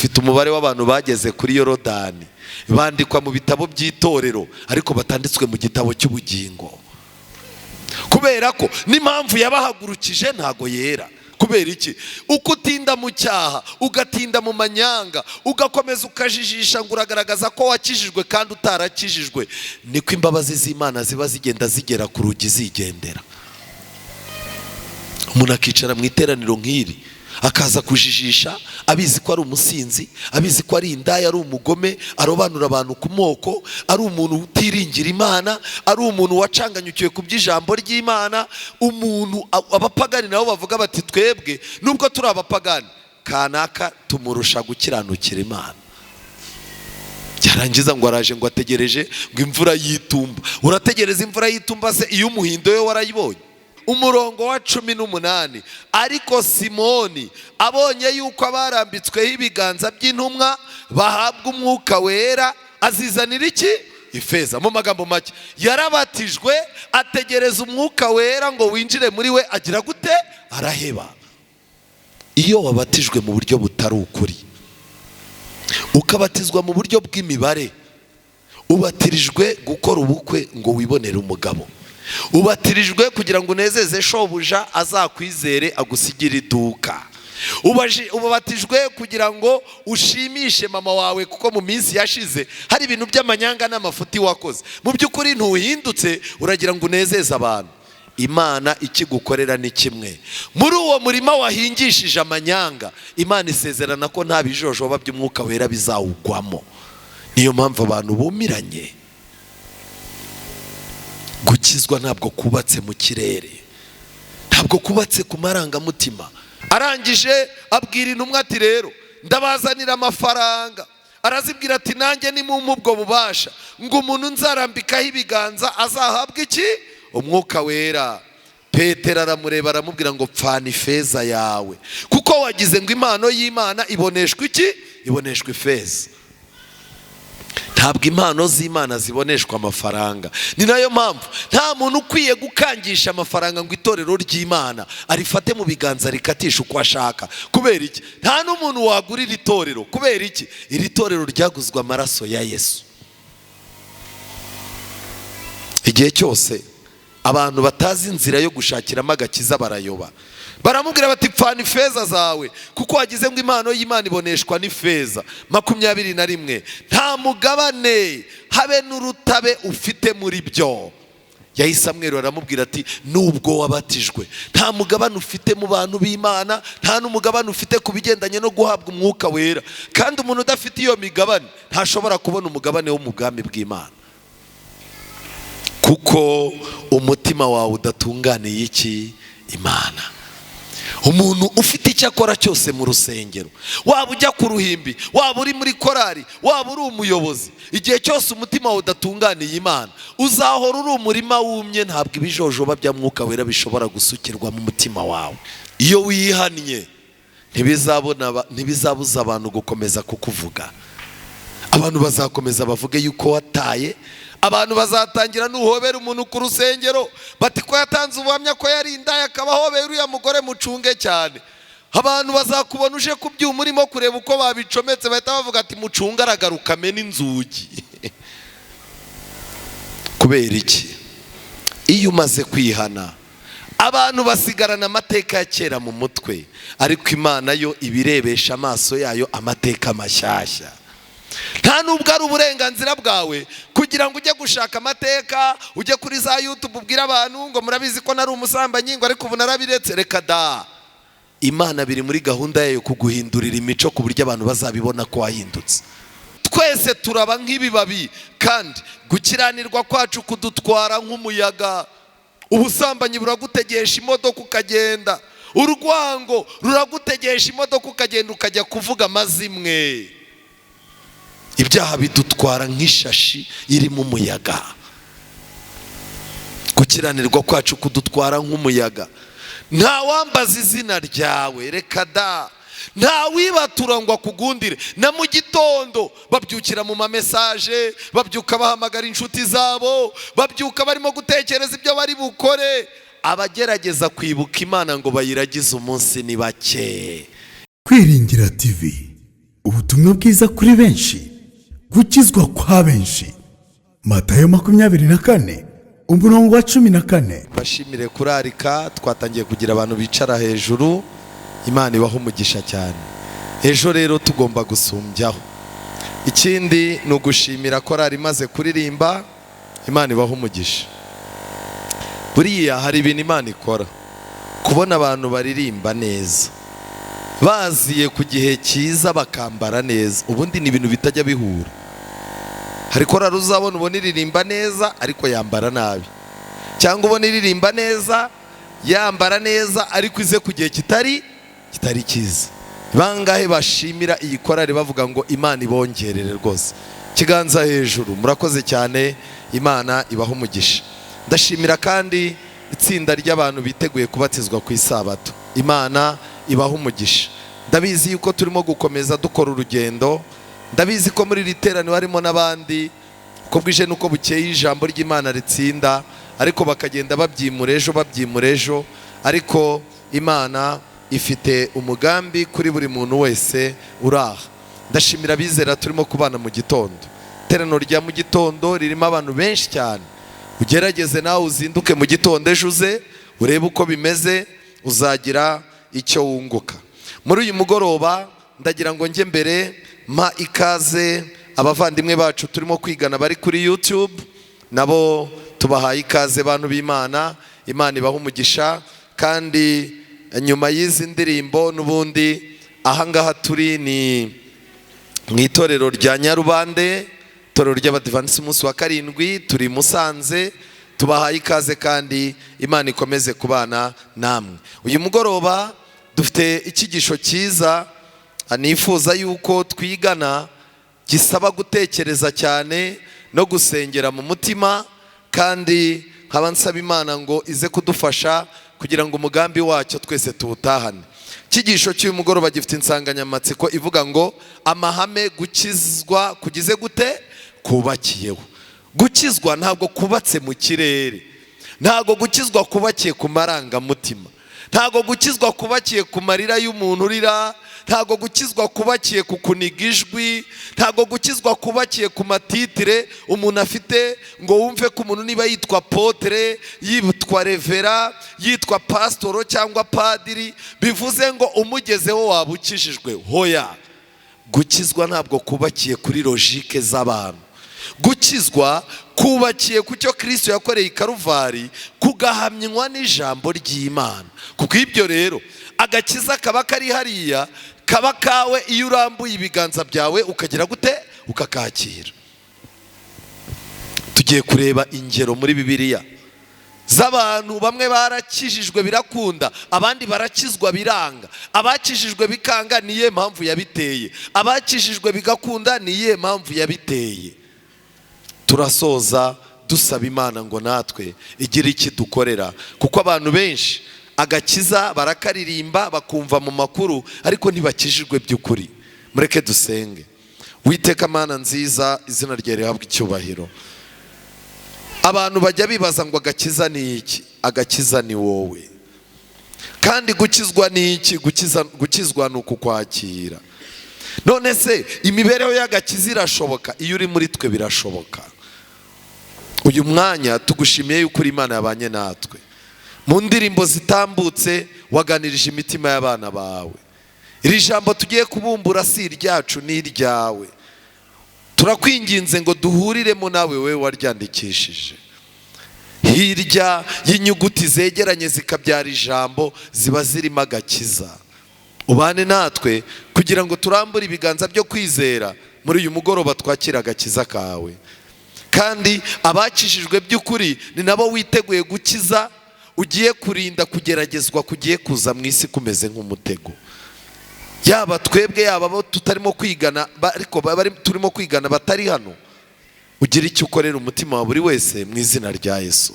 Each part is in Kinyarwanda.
Dufite umubare w'abantu bageze kuri Yorodani bandikwa mu bitabo by'itorero, ariko batanditswe mu gitabo cy'ubugingo, kubera ko n'impamvu yabahagurukije ntago yera. Kubera iki? Uko utinda mu cyaha, ugatinda mu manyanga, ugakomeza ukajijisha ngo uragaragaza ko wakijijwe kandi utarakijijwe, niko imbabazi z'Imana ziba zigenda zigera ku rugi zigendera. Umuntu akicara mu iteraniro nk'iri, akaza kujijisha abizi ko ari umusinzi, abizi ko ari indaya, ari umugome, arobanura abantu ku moko, ari umuntu utiringira Imana, ari umuntu wacanganyukiwe ku by'ijambo ry'Imana. Umuntu abapagani nabo bavuga bati twebwe nubwo turi abapagani, kanaka tumurusha gukiranukira Imana. Yarangiza ngo araje, ngo ategereje ngo imvura y'itumba. Urategereza imvura y'itumba se iyo umuhindo we warayibonye? Umurongo wa 18: ariko Simoni abonye yuko abarambitsweho ibiganza by'intumwa bahabwa Umwuka Wera, azizanira iki? Ifeza. Mu magambo make, yarabatijwe, ategereza Umwuka Wera ngo winjire muri we, agira gute? Araheba. Iyo wabatijwe mu buryo butari ukuri, ukabatizwa mu buryo bw'imibare, ubatirijwe gukora ubukwe ngo wibonere umugabo, ubatirijwe kugira ngo unezeze shobuja azakwizere agusigire iduka, ubatijwe kugira ngo ushimishe mama wawe kuko mu minsi yashize hari ibintu by'amanyanga n'amafuti wakoze, mu by'ukuri ntuhindutse, uragira ngo unezeze abantu. Imana ikigukorera ni kimwe. Muri uwo murima wahingishije amanyanga, Imana isezerana ko nta bijojoba by'Umwuka Wera bizawugwamo. Niyo mpamvu abantu bumiranye. Gukizwa ntabwo kubatse mu kirere, ntabwo kubatse ku marangamutima. Arangije abwira intumwa ati rero ndabazanira amafaranga. Arazibwira ati nanjye nimumpe ubwo bubasha ngo umuntu nzarambikaho ibiganza azahabwe iki? Umwuka Wera. Petero aramureba, aramubwira ngo pfana ifeza yawe, kuko wagize ngo impano y'Imana iboneshwa iki? Iboneshwa ifeza. Ntabwo impano z'Imana ziboneshwa amafaranga. Ni nayo mpamvu nta muntu ukwiye gukangisha amafaranga ngo itorero ry'Imana arifate mu biganza rikatisha uko ashaka. Kubera iki? Nta n'umuntu wagura iri torero. Kubera iki? Iri torero ryaguzwe amaraso ya Yesu. Igihe cyose abantu batazi inzira yo gushakiramo agakiza barayoba. Baramubwira bati pfana ifeza zawe, kuko wagize ngo impano y'Imana iboneshwa n'ifeza. 21: nta mugabane habe n'urutabe ufite muri byo. Yahise amwerura, aramubwira ati nubwo wabatijwe, nta mugabane ufite mu bantu b'Imana, nta n'umugabane ufite ku bigendanye no guhabwa Umwuka Wera. Kandi umuntu udafite iyo migabane ntashobora kubona umugabane wo mu bwami bw'Imana, kuko umutima wawe udatunganiye iki? Imana. Umuntu ufite icyo akora cyose mu rusengero, waba ujya ku ruhimbi, waba uri muri korari, waba uri umuyobozi, igihe cyose umutima wawe udatunganiye Imana, uzahora uri umurima wumye. Ntabwo ibijojoba bya Mwuka Wera bishobora gusukirwa mu mutima wawe. Iyo wihannye, ntibizabuza abantu gukomeza kukuvuga. Abantu bazakomeza bavuge yuko wataye. Abantu bazatangira nuhobera umuntu ku rusengero bati ko yatanze ubuhamya ko yari indaya, akaba ahobera uriya mugore, mucunge cyane. Abantu bazakubona uje ku byuma urimo kureba uko babicometse, bahita bavuga ati mucunge aragaruka amena inzugi. Kubera iki? Iyo umaze kwihana, abantu basigarana amateka ya kera mu mutwe, ariko Imana yo ibirebesha amaso yayo amateka mashyashya. Nta nubwo ari uburenganzira bwawe kugira ngo ujye gushaka amateka, ujye kuri za YouTube ubwire abantu ngo murabizi ko nari umusambanyi, ngo ariko ubu narabiretse. Reka da! Imana biri muri gahunda yayo kuguhindurira imico ku buryo abantu bazabibona ko wahindutse. Twese turaba nk'ibibabi, kandi gukiranirwa kwacu kudutwara nk'umuyaga. Ubusambanyi buragutegesha imodoka ukagenda, urwango ruragutegesha imodoka ukagenda, ukajya kuvuga amazimwe. Ibyaha bidutwara nk'ishashi irimo umuyaga. Gukiranirwa kwacu kudutwara nk'umuyaga. Nta wambaza izina ryawe, reka da! Nta wibatura ngo akugundire. Na mu gitondo babyukira mu ma message, babyuka bahamagara inshuti zabo, babyuka barimo gutekereza ibyo bari bukore. Abagerageza kwibuka Imana ngo bayiragize umunsi ni bake. Kwiringira TV. Ubutumwa bwiza kuri benshi, gukizwa kwa benshi. Matayo 24, umurongo wa 14. Bashimire kurarika. Twatangiye kugira abantu bicara hejuru. Imana ibaha umugisha cyane. Ejo rero tugomba gusumbyaho. Ikindi ni ugushimira korari imaze kuririmba. Imana ibaha umugisha. Buriya hari ibintu Imana ikora, kubona abantu baririmba neza, baziye ku gihe cyiza, bakambara neza, ubundi ni ibintu bitajya bihura. Hari korari uzabona, ubona iririmba neza ariko yambara nabi, cyangwa ubona iririmba neza, yambara neza, ariko ize ku gihe kitari cyiza. Bangahe bashimira iyi korari bavuga ngo Imana ibongerere rwose? Kiganza hejuru. Murakoze cyane, Imana ibaha umugisha. Ndashimira kandi itsinda ry'abantu biteguye kubatizwa ku isabato. Imana ibaha umugisha. Ndabizi yuko turimo gukomeza dukora urugendo. Ndabizi ko muri iri teraniro harimo n'abandi, uko bwije n'uko bukeye ijambo ry'Imana ritsinda, ariko bakagenda babyimura ejo, babyimura ejo. Ariko Imana ifite umugambi kuri buri muntu wese uraha. Ndashimira abizera turimo kubana mu gitondo. Iteraniro rya mu gitondo ririmo abantu benshi cyane. Ugerageze nawe uzinduke mu gitondo ejo, uze urebe uko bimeze, uzagira icyo wunguka. Muri uyu mugoroba ndagira ngo njye mbere mpa ikaze abavandimwe bacu turimo kwigana bari kuri YouTube. Nabo tubahaye ikaze, bantu b'Imana. Imana ibaha umugisha. Kandi nyuma y'izi ndirimbo, n'ubundi ahangaha turi ni mu itorero rya Nyarubande, itorero ry'Abadivanisi umunsi wa karindwi. Turi i Musanze. Tubahaye ikaze kandi Imana ikomeze kubana namwe. Uyu mugoroba dufite icyigisho cyiza nifuza yuko twigana, gisaba gutekereza cyane no gusengera mu mutima, kandi nkaba nsaba Imana ngo ize kudufasha kugira ngo umugambi wacyo twese tuwutahane. Icyigisho cy'uyu mugoroba gifite insanganyamatsiko ivuga ngo amahame gukizwa kugize gute kubakiyeho. Gukizwa ntabwo kubatse mu kirere, ntabwo gukizwa kubakiye ku marangamutima, ntabwo gukizwa kubakiye ku marira y'umuntu urira, ntabwo gukizwa kubakiye ku kuniga ijwi, ntabwo gukizwa kubakiye ku ma titre umuntu afite, ngo wumve ko umuntu niba yitwa apôtre, yitwa révérend, yitwa pasitoro cyangwa padiri, bivuze ngo umugezeho waba ukijijwe. Hoya, gukizwa ntabwo kubakiye kuri logique z'abantu. Gukizwa kubakiye ku cyo Kirisito yakoreye i Karuvari, kugahamywa n'ijambo ry'Imana. Kuko ibyo rero agakiza kaba kari hariya, kaba kawe iyo urambuye ibiganza byawe ukagira gute? Ukakakira. Tugiye kureba ingero muri Bibiliya z'abantu bamwe barakijijwe birakunda, abandi barakizwa biranga. Abakijijwe bikanga, ni iyihe mpamvu yabiteye? Abakijijwe bigakunda, ni iyihe mpamvu yabiteye? Turasoza dusaba Imana ngo natwe igire iki dukorera, kuko abantu benshi agakiza barakaririmba, bakumva mu makuru, ariko ntibakijijwe by'ukuri. Mureke dusenge. Witeka Mana nziza, izina ryawe rihabwa icyubahiro. Abantu bajya bibaza ngo agakiza ni iki? Agakiza ni wowe. Kandi gukizwa ni iki? Gukizwa ni ukukwakira. None se imibereho y'agakiza irashoboka? Iyo uri muri twe birashoboka. Uyu mwanya tugushimiye yuko uri Imana yabanye natwe. Mu ndirimbo zitambutse waganirije imitima y'abana bawe. Iri jambo tugiye kubumbura si iryacu, ni iryawe. Turakwinginze ngo duhuriremo nawe, wowe waryandikishije. Hirya y'inyuguti zegeranye zikabyara ijambo ziba zirimo agakiza. Ubane natwe kugira ngo turambure ibiganza byo kwizera muri uyu mugoroba, twakira agakiza kawe. Kandi abakijijwe by'ukuri ni nabo witeguye gukiza, ugiye kurinda kugeragezwa kugiye kuza mu isi kumeze nk'umutego. Yaba twebwe, yaba abo tutarimo kwigana, ariko turimo kwigana batari hano, ugira icyo ukorera umutima wa buri wese mu izina rya Yesu.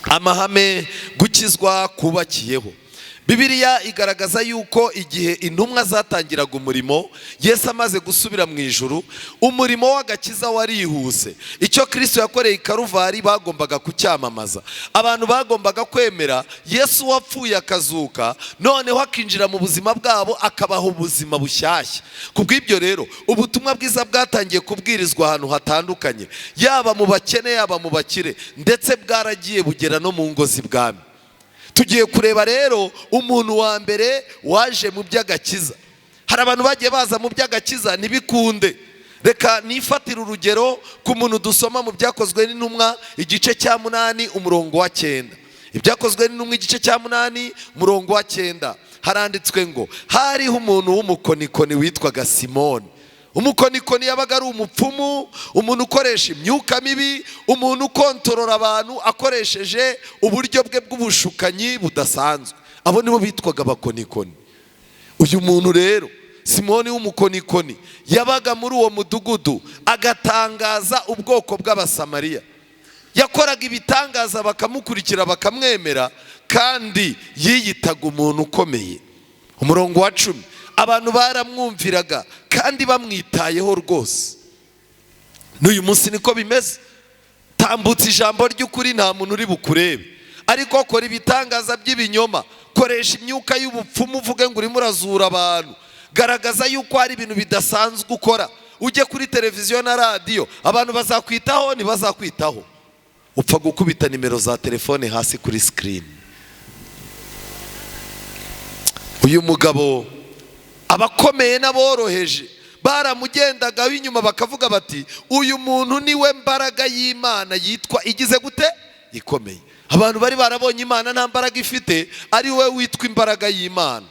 Amahame gukizwa kubakiyeho. Bibiliya igaragaza yuko igihe intumwa zatangiraga umurimo, Yesu amaze gusubira mu ijuru, umurimo w'agakiza warihuse. Icyo Kristo yakoreye i Karuvari bagombaga kucyamamaza. Abantu bagombaga kwemera Yesu wapfuye akazuka, noneho akinjira mu buzima bwabo akabaha ubuzima bushyashya. Kubw'ibyo rero ubutumwa bwiza bwatangiye kubwirizwa ahantu hatandukanye, yaba mu bakene, yaba mu bakire, ndetse bwaragiye bugera no mu ngo z'ibwami. Tugiye kureba rero umuntu wa mbere waje mu by'agakiza. Hari abantu bagiye baza mu by'agakiza ntibikunde. Reka nifatire urugero ku muntu dusoma mu Byakozwe n'Intumwa igice cya 8 umurongo wa 9. Ibyakozwe n'Intumwa igice cya 8 umurongo wa 9 haranditswe ngo hariho umuntu w'umukonikoni witwaga Simoni. Umukonikoni yabaga ari umupfumu, umuntu ukoresha imyuka mibi, umuntu ukontorora abantu akoresheje uburyo bwe bw'ubushukanyi budasanzwe. Abo nibo bitwaga abakonikoni. Uyu muntu rero Simoni w'umukonikoni yabaga muri uwo mudugudu, agatangaza ubwoko bw'Abasamariya. Yakoraga ibitangaza bakamukurikira bakamwemera, kandi yiyitaga umuntu ukomeye. Umurongo wa 10, abantu baramwumviraga kandi bamwitayeho rwose. N'uyu munsi niko bimeze. Tambutse ijambo ry'ukuri nta muntu uri bukurebe, ariko kora ibitangaza by'ibinyoma, koresha imyuka y'ubupfumu, uvuge ngo urimo urazura abantu, garagaza yuko hari ibintu bidasanzwe ukora, ujye kuri televiziyo na radiyo, abantu bazakwitaho ntibazakwitaho. Upfa gukubita nimero za telefone hasi kuri sikirini. Uyu mugabo abakomeye n'aboroheje baramugendagaho inyuma bakavuga bati uyu muntu niwe mbaraga y'Imana yitwa igize gute ikomeye. Abantu bari barabonye Imana nta mbaraga ifite, ari we witwa imbaraga y'Imana.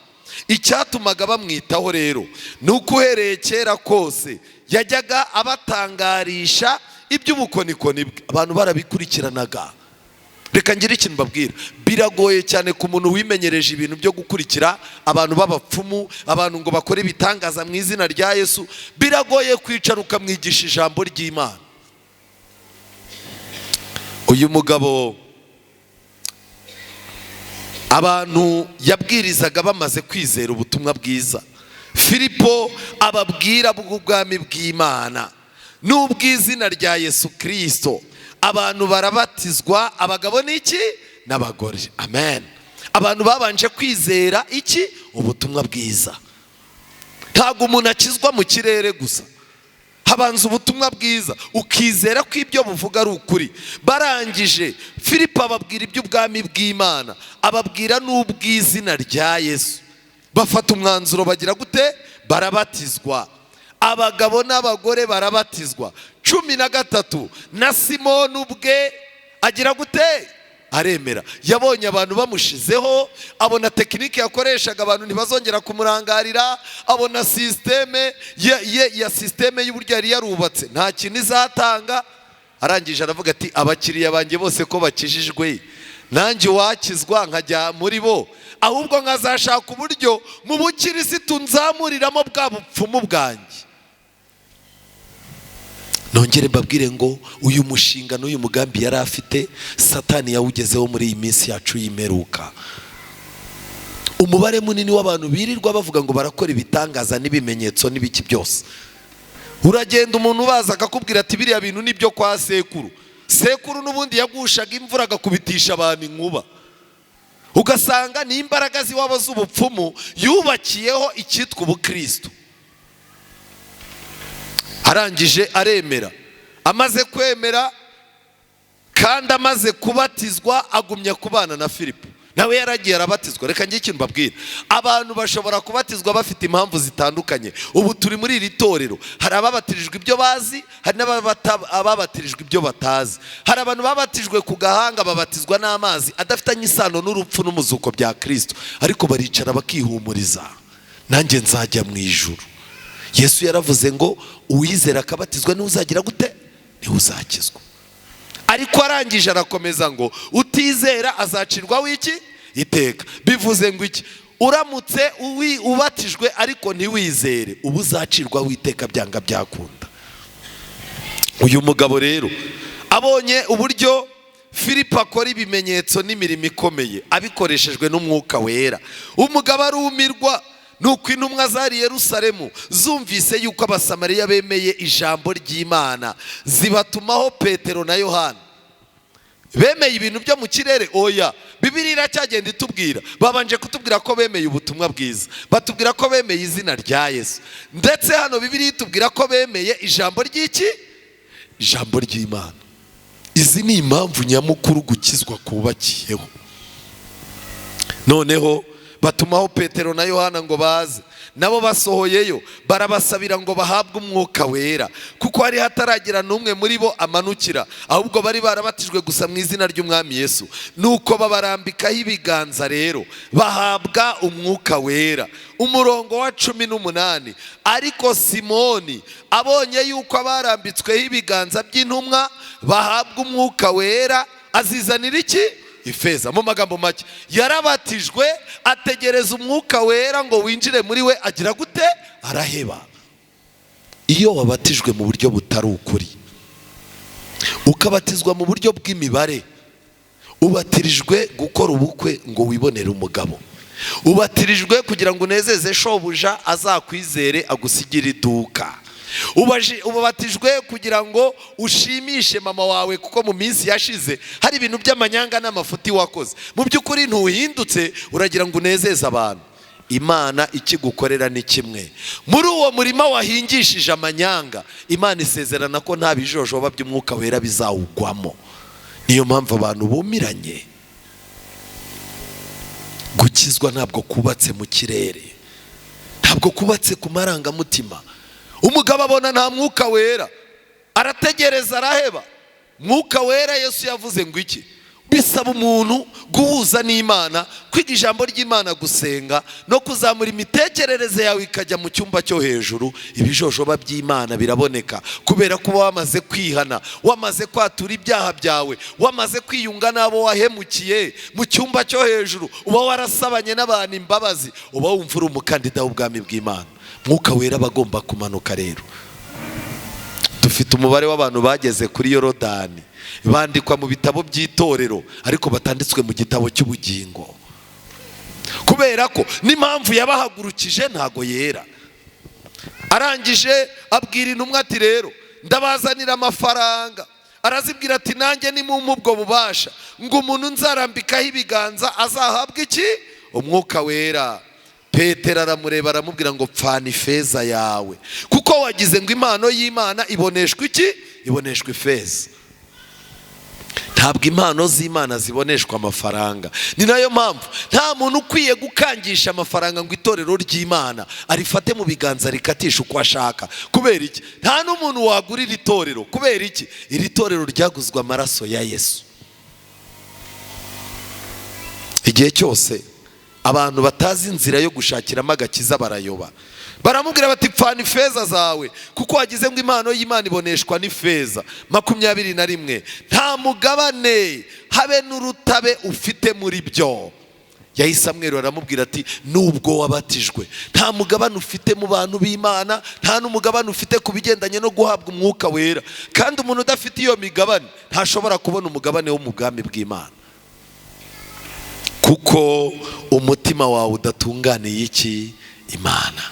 Icyatumaga bamwitaho rero ni uko uhereye kera kose yajyaga abatangarisha iby'ubukonikoni bwe, abantu barabikurikiranaga. Reka ngire ikintu mbabwira, biragoye cyane ku muntu wimenyereje ibintu byo gukurikira abantu b'abapfumu, abantu ngo bakore ibitangaza mu izina rya Yesu. Biragoye kwicara ukamwigisha ijambo ry'Imana. Uyu mugabo abantu yabwirizaga bamaze kwizera ubutumwa bwiza, Filipo ababwira bw'ubwami bw'Imana n'ubw'izina rya Yesu Kristo, abantu barabatizwa, abagabo n'iki n'abagore. Amen. Abantu babanje kwizera iki? Ubutumwa bwiza. Ntabwo umuntu akizwa mu kirere gusa, habanza ubutumwa bwiza ukizera ko ibyo buvuga ari ukuri. Barangije Filipo ababwira iby'ubwami bw'Imana, ababwira n'ubw'izina rya Yesu. Bafata umwanzuro bagira gute? Barabatizwa. Abagabo n'abagore barabatizwa. 13 na Simoni ubwe agira gute? Aremera. Yabonye abantu bamushizeho, abona tekinike yakoreshaga abantu ntibazongera kumurangarira, abona systeme ya systeme y'uburyo yari yarubatse nta kintu izatanga. Arangije aravuga ati abakiriya banjye bose ko bakijijwe, nanjye wakizwa nkajya muri bo, ahubwo nkazashaka uburyo mu bukirisitu nzamuriramo bwa bupfumu bwanjye. Nongere mbabwire ngo uyu mushinga n'uyu mugambi yari afite, Satani yawugezeho muri iyi minsi yacu y'imperuka. Umubare munini w'abantu birirwa bavuga ngo barakora ibitangaza n'ibimenyetso n'ibiki byose. Uragenda umuntu ubaza akakubwira ati biriya bintu nibyo kwa sekuru. Sekuru n'ubundi yagushaga imvura agakubitisha abantu inkuba. Ugasanga ni imbaraga z'iwabo z'ubupfumu yubakiyeho icyitwa ubukristo. Arangije aremera. Amaze kwemera kandi amaze kubatizwa agumya kubana na Filipo. Nawe yaragiye arabatizwa. Reka njye ikintu mbabwira, abantu bashobora kubatizwa bafite impamvu zitandukanye. Ubu turi muri iri torero, hari ababatirijwe ibyo bazi, hari n'ababatirijwe ibyo batazi. Hari abantu babatijwe ku gahanga babatizwa n'amazi adafitanye isano n'urupfu n'umuzuko bya Kristo, ariko baricara bakihumuriza, nanjye nzajya mu ijuru. Yesu yaravuze ngo uwizera akabatizwa niwe uzagira gute? Niwe uzakizwa. Ariko arangije arakomeza ngo utizera azacirwa w'iki? Iteka. Bivuze ngo iki? Uramutse ubatijwe ariko ntiwizere, uba uzacirwa w'iteka byanga byakunda. Uyu mugabo rero abonye uburyo Filipo akora ibimenyetso n'imirimo ikomeye abikoreshejwe n'umwuka wera. Umugabo arumirwa. Nuko intumwa zari Yerusalemu zumvise yuko Abasamariya bemeye ijambo ry'Imana, zibatumaho Petero na Yohana. Bemeye ibintu byo mu kirere? Oya, Bibiliya iracyagenda itubwira. Babanje kutubwira ko bemeye ubutumwa bwiza, batubwira ko bemeye izina rya Yesu, ndetse hano Bibiliya itubwira ko bemeye ijambo ry'iki? Ijambo ry'Imana. Izi ni impamvu nyamukuru gukizwa kubakiyeho. Noneho batumaho Petero na Yohana ngo baze, nabo basohoyeyo barabasabira ngo bahabwe umwuka wera, kuko hari hataragira n'umwe muri bo amanukira, ahubwo bari barabatijwe gusa mu izina ry'Umwami Yesu. Nuko babarambikaho ibiganza rero bahabwa umwuka wera. Umurongo wa 18, ariko Simoni abonye yuko abarambitsweho ibiganza by'intumwa bahabwa umwuka wera, azizanira iki? Ifeza. Mu magambo make, yarabatijwe ategereza umwuka wera ngo winjire muri we, agira gute? Araheba. Iyo wabatijwe mu buryo butari ukuri, ukabatizwa mu buryo bw'imibare, ubatirijwe gukora ubukwe ngo wibonere umugabo, ubatirijwe kugira ngo unezeze shobuja azakwizere agusigire iduka, ubatijwe kugira ngo ushimishe mama wawe kuko mu minsi yashize hari ibintu by'amanyanga n'amafuti wakoze. Mu by'ukuri ntuhindutse, uragira ngo unezeze abantu. Imana ikigukorera ni kimwe. Muri uwo murima wahingishije amanyanga, Imana isezerana ko nta bijojoba by'umwuka wera bizawugwamo. Niyo mpamvu abantu bumiranye. Gukizwa ntabwo kubatse mu kirere, ntabwo kubatse ku marangamutima. Umugabo abona nta mwuka wera, arategereza araheba. Mwuka wera Yesu yavuze ngo iki? Bisaba umuntu guhuza n'Imana, kwiga ijambo ry'Imana, gusenga no kuzamura imitekerereze yawe ikajya mu cyumba cyo hejuru. Ibijojoba by'Imana biraboneka kubera ko wamaze kwihana, wamaze kwatura ibyaha byawe, wamaze kwiyunga n'abo wahemukiye. Mu cyumba cyo hejuru uba warasabanye n'abantu imbabazi, uba wumva uri umukandida w'ubwami bw'Imana. Mwuka wera bagomba kumanuka. Rero dufite umubare w'abantu bageze kuri Yorodani bandikwa mu bitabo by'itorero, ariko batanditswe mu gitabo cy'ubugingo, kubera ko n'impamvu yabahagurukije ntago yera. Arangije abwira intumwa ati rero ndabazanira amafaranga. Arazibwira ati nanjye nimumpe ubwo bubasha ngo umuntu nzarambikaho ibiganza azahabwe iki? Umwuka wera. Petero aramureba aramubwira ngo pfana ifeza yawe, kuko wagize ngo impano y'Imana iboneshwa iki? Iboneshwa ifeza. Ntabwo impano z'Imana ziboneshwa amafaranga. Ni nayo mpamvu nta muntu ukwiye gukangisha amafaranga ngo itorero ry'Imana arifate mu biganza rikatisha uko ashaka. Kubera iki? Nta n'umuntu wagurira itorero. Kubera iki? Iri torero ryaguzwe amaraso ya Yesu. Igihe cyose abantu batazi inzira yo gushakiramo agakiza barayoba. Baramubwira bati pfana ifeza zawe, kuko wagize ngo impano y'Imana iboneshwa n'ifeza. 21, nta mugabane habe n'urutabe ufite muri byo. Yahise amwerura aramubwira ati nubwo wabatijwe nta mugabane ufite mu bantu b'Imana, nta n'umugabane ufite ku bigendanye no guhabwa umwuka wera. Kandi umuntu udafite iyo migabane ntashobora kubona umugabane wo mu bwami bw'Imana, kuko umutima wawe udatunganiye iki? Imana.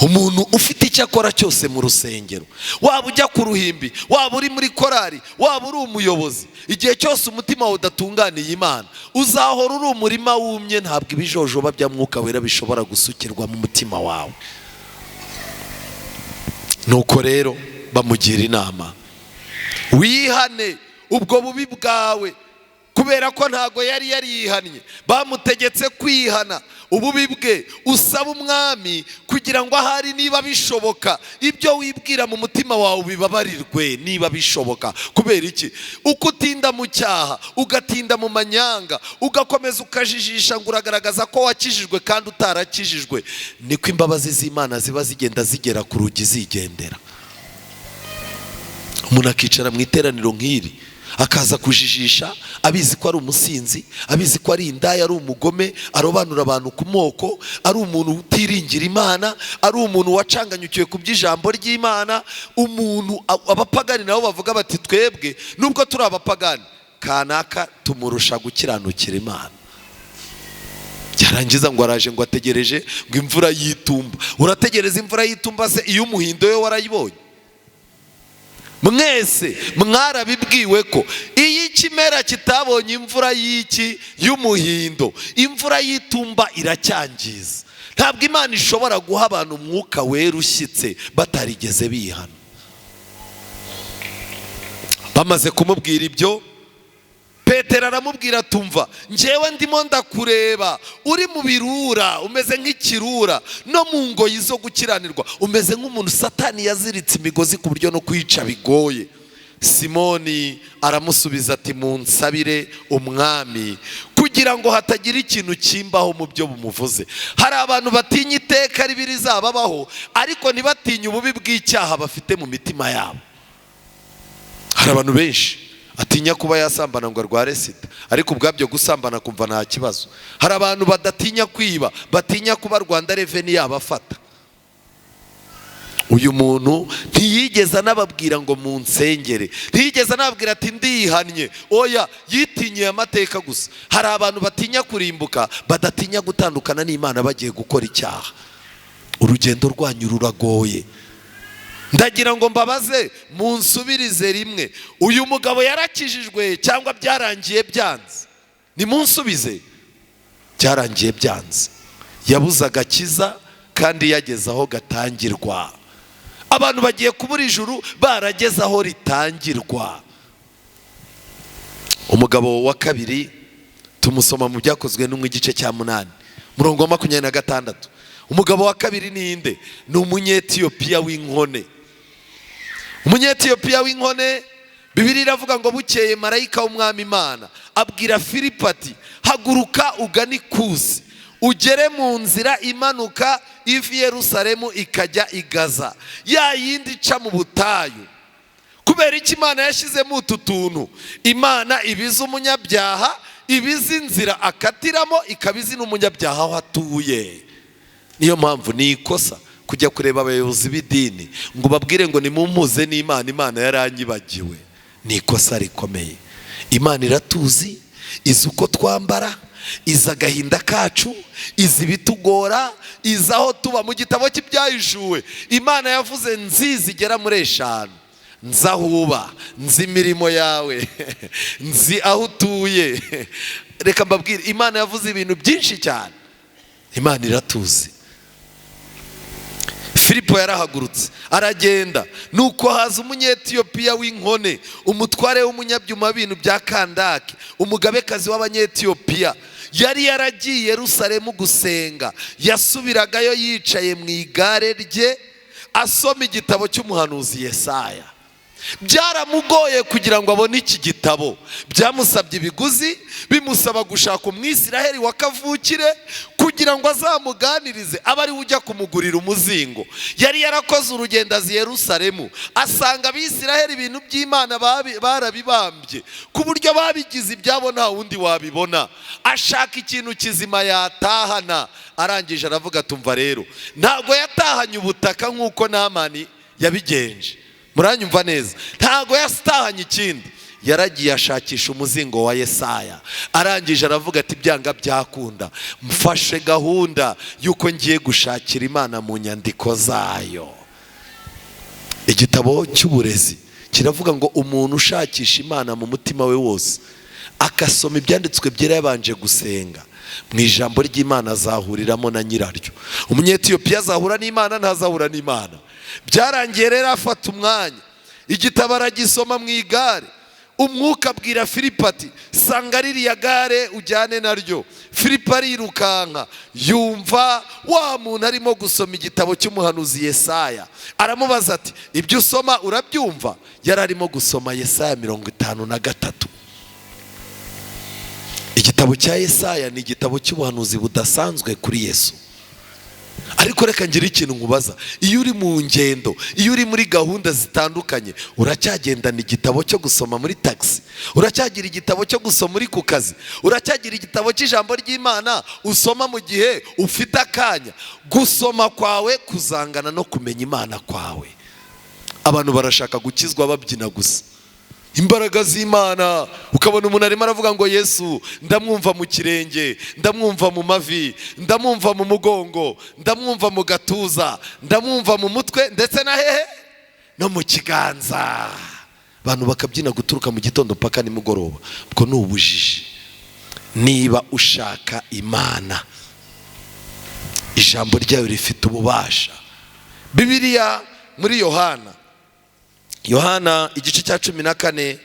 Umuntu ufite icyo akora cyose mu rusengero, waba ujya ku ruhimbi, waba uri muri korari, waba uri umuyobozi, igihe cyose umutima wawe udatunganiye Imana, uzahora uri umurima wumye. Ntabwo ibijojoba bya mwuka wera bishobora gusukirwa mu mutima wawe. Nuko rero bamugira inama, wihane ubwo bubi bwawe, kubera ko ntago yari yarihannye. Bamutegetse kwihana ububi bwe, usaba umwami kugira ngo ahari niba bishoboka ibyo wibwira mu mutima wawe bibabarirwe, niba bishoboka. Kubera iki? Uko utinda mu cyaha, ugatinda mu manyanga, ugakomeza ukajijisha ngo uragaragaza ko wakijijwe kandi utarakijijwe, niko imbabazi z'Imana ziba zigenda zigera ku rugi zigendera. Umuntu akicara mu iteraniro nk'iri akaza kujijisha abizi ko ari umusinzi, abizi ko ari indaya, ari umugome, arobanura abantu ku moko, ari umuntu utiringira Imana, ari umuntu wacanganyukiwe ku by'ijambo ry'Imana. Umuntu abapagani nabo bavuga bati twebwe nubwo turi abapagani Kanaka tumurusha gukiranukira Imana. Byarangiza ngo araje, ngo ategereje ngo imvura y'itumba. Urategereza imvura y'itumba se iyo umuhindo we warayibonye? Mwese mwarabibwiwe ko iyo ikimera kitabonye imvura y'iki y'umuhindo, imvura y'itumba iracyangiza. Ntabwo Imana ishobora guha abantu umwuka wera ushyitse batarigeze bihana. Bamaze kumubwira ibyo, Petero aramubwira, tumva njyewe ndimo ndakureba uri mu birura, umeze nk'ikirura, no mu ngoyi zo gukiranirwa, umeze nk'umuntu Satani yaziritse imigozi ku buryo no kwica bigoye. Simoni aramusubiza ati munsabire umwami kugira ngo hatagira ikintu kimbaho mu byo bumuvuze. Hari abantu batinya iteka ribi rizababaho, ariko ntibatinye ububi bw'icyaha bafite mu mitima yabo. Hari abantu benshi atinya kuba yasambana ngo arware sida, ariko ubwabyo gusambana kumva nta kibazo. Hari abantu badatinya kwiba, batinya kuba Rwanda Revenue yabafata. Uyu muntu ntiyigeze anababwira ngo munsengere, ntiyigeze anababwira ati ndihannye, oya, yitinyiye amateka gusa. Hari abantu batinya kurimbuka, badatinya gutandukana n'Imana bagiye gukora icyaha. Urugendo rwanyu ruragoye. Ndagira ngo mbabaze munsubirize rimwe, uyu mugabo yarakijijwe cyangwa byarangiye byanze? Nimunsubize, byarangiye byanze. Yabuze agakiza kandi yageze aho gatangirwa. Abantu bagiye kubura ijuru barageze aho ritangirwa. Umugabo wa kabiri tumusoma mu Byakozwe n'Igice cya 8 murongo wa 26. Umugabo wa kabiri ni inde? Ni Umunyetiyopiya w'inkone. Umunyetiyopiya w'inkone, Bibiliya iravuga ngo bukeye marayika w'umwami Imana abwira Filipo ati haguruka ugane ikusi, ugere mu nzira imanuka iva i Yerusalemu ikajya i Gaza, ya yindi ica mu butayu. Kubera iki Imana yashyizemo utu tuntu? Imana ibiza umunyabyaha, ibiza inzira akatiramo, ikabizi n'umunyabyaha aho atuye. Niyo mpamvu ni ikosa kujya kureba abayobozi b'idini ngo babwire ngo nimumpuze n'Imana, Imana yaranyibagiwe. Ni ikosa rikomeye. Imana iratuzi, izi uko twambara, izi agahinda kacu, izi ibitugora, izi aho tuba. Mu gitabo cy'Ibyahishuwe Imana yavuze nzi zigera muri 5. Nzi aho uba, nzi imirimo yawe, nzi aho utuye. Reka mbabwire, Imana yavuze ibintu byinshi cyane. Imana iratuzi. Filipo yarahagurutse aragenda, nuko haza Umunyetiyopiya w'inkone, umutware w'umunyabyuma w'ibintu bya Kandake, umugabekazi w'Abanyetiyopiya. Yari yaragiye Yerusalemu gusenga, yasubiragayo yicaye mu igare rye asoma igitabo cy'umuhanuzi Yesaya. Byaramugoye kugira ngo abone iki gitabo, byamusabye ibiguzi, bimusaba gushaka Umwisiraheli wa kavukire kugira ngo azamuganirize, abe ari we ujya kumugurira umuzingo. Yari yarakoze urugendo azi Yerusalemu, asanga Abisiraheli ibintu by'Imana barabibambye ku buryo babigize ibyabo nta wundi wabibona. Ashaka ikintu kizima yatahana, arangije aravuga tumva rero, ntabwo yatahanye ubutaka nk'uko Namani yabigenje. Muranyumva neza? Ntabwo yatahanye ikindi, yaragiye ashakisha umuzingo wa Yesaya. Arangije aravuga ati byanga byakunda, mfashe gahunda y'uko ngiye gushakira Imana mu nyandiko zayo. Igitabo cy'uburezi kiravuga ngo umuntu ushakisha Imana mu mutima we wose, akasoma ibyanditswe byera yabanje gusenga, mu ijambo ry'Imana azahuriramo na nyiraryo. Umunyetiyopiya azahura n'Imana, ntazahura n'Imana. Byarangiye rero afata umwanya, igitabo aragisoma mu igare. Umwuka abwira Filipo ati sanga ririya gare ujyane naryo. Filipo arirukanka, yumva wa muntu arimo gusoma igitabo cy'umuhanuzi Yesaya. Aramubaza ati ibyo usoma urabyumva? Yari arimo gusoma Yesaya 53. Igitabo cya Yesaya ni igitabo cy'ubuhanuzi budasanzwe kuri Yesu. Ariko reka ngire ikintu nkubaza, iyo uri mu ngendo, iyo uri muri gahunda zitandukanye, uracyagendana igitabo cyo gusoma muri taxi? Uracyagira igitabo cyo gusoma uri ku kazi? Uracyagira igitabo cy'ijambo ry'Imana usoma mu gihe ufite akanya? Gusoma kwawe kuzangana no kumenya Imana kwawe. Abantu barashaka gukizwa babyina gusa. Imbaraga z'Imana, ukabona umuntu arimo aravuga ngo Yesu ndamwumva mu kirenge, ndamwumva mu mavi, ndamwumva mu mugongo, ndamwumva mu gatuza, ndamwumva mu mutwe, ndetse na hehe no mu kiganza. Abantu bakabyina guturuka mu gitondo paka nimugoroba. Ubwo ni ubujiji. Niba ushaka Imana, ijambo ryayo rifite ububasha. Bibiliya muri Yohana, Yohana igice cya 14,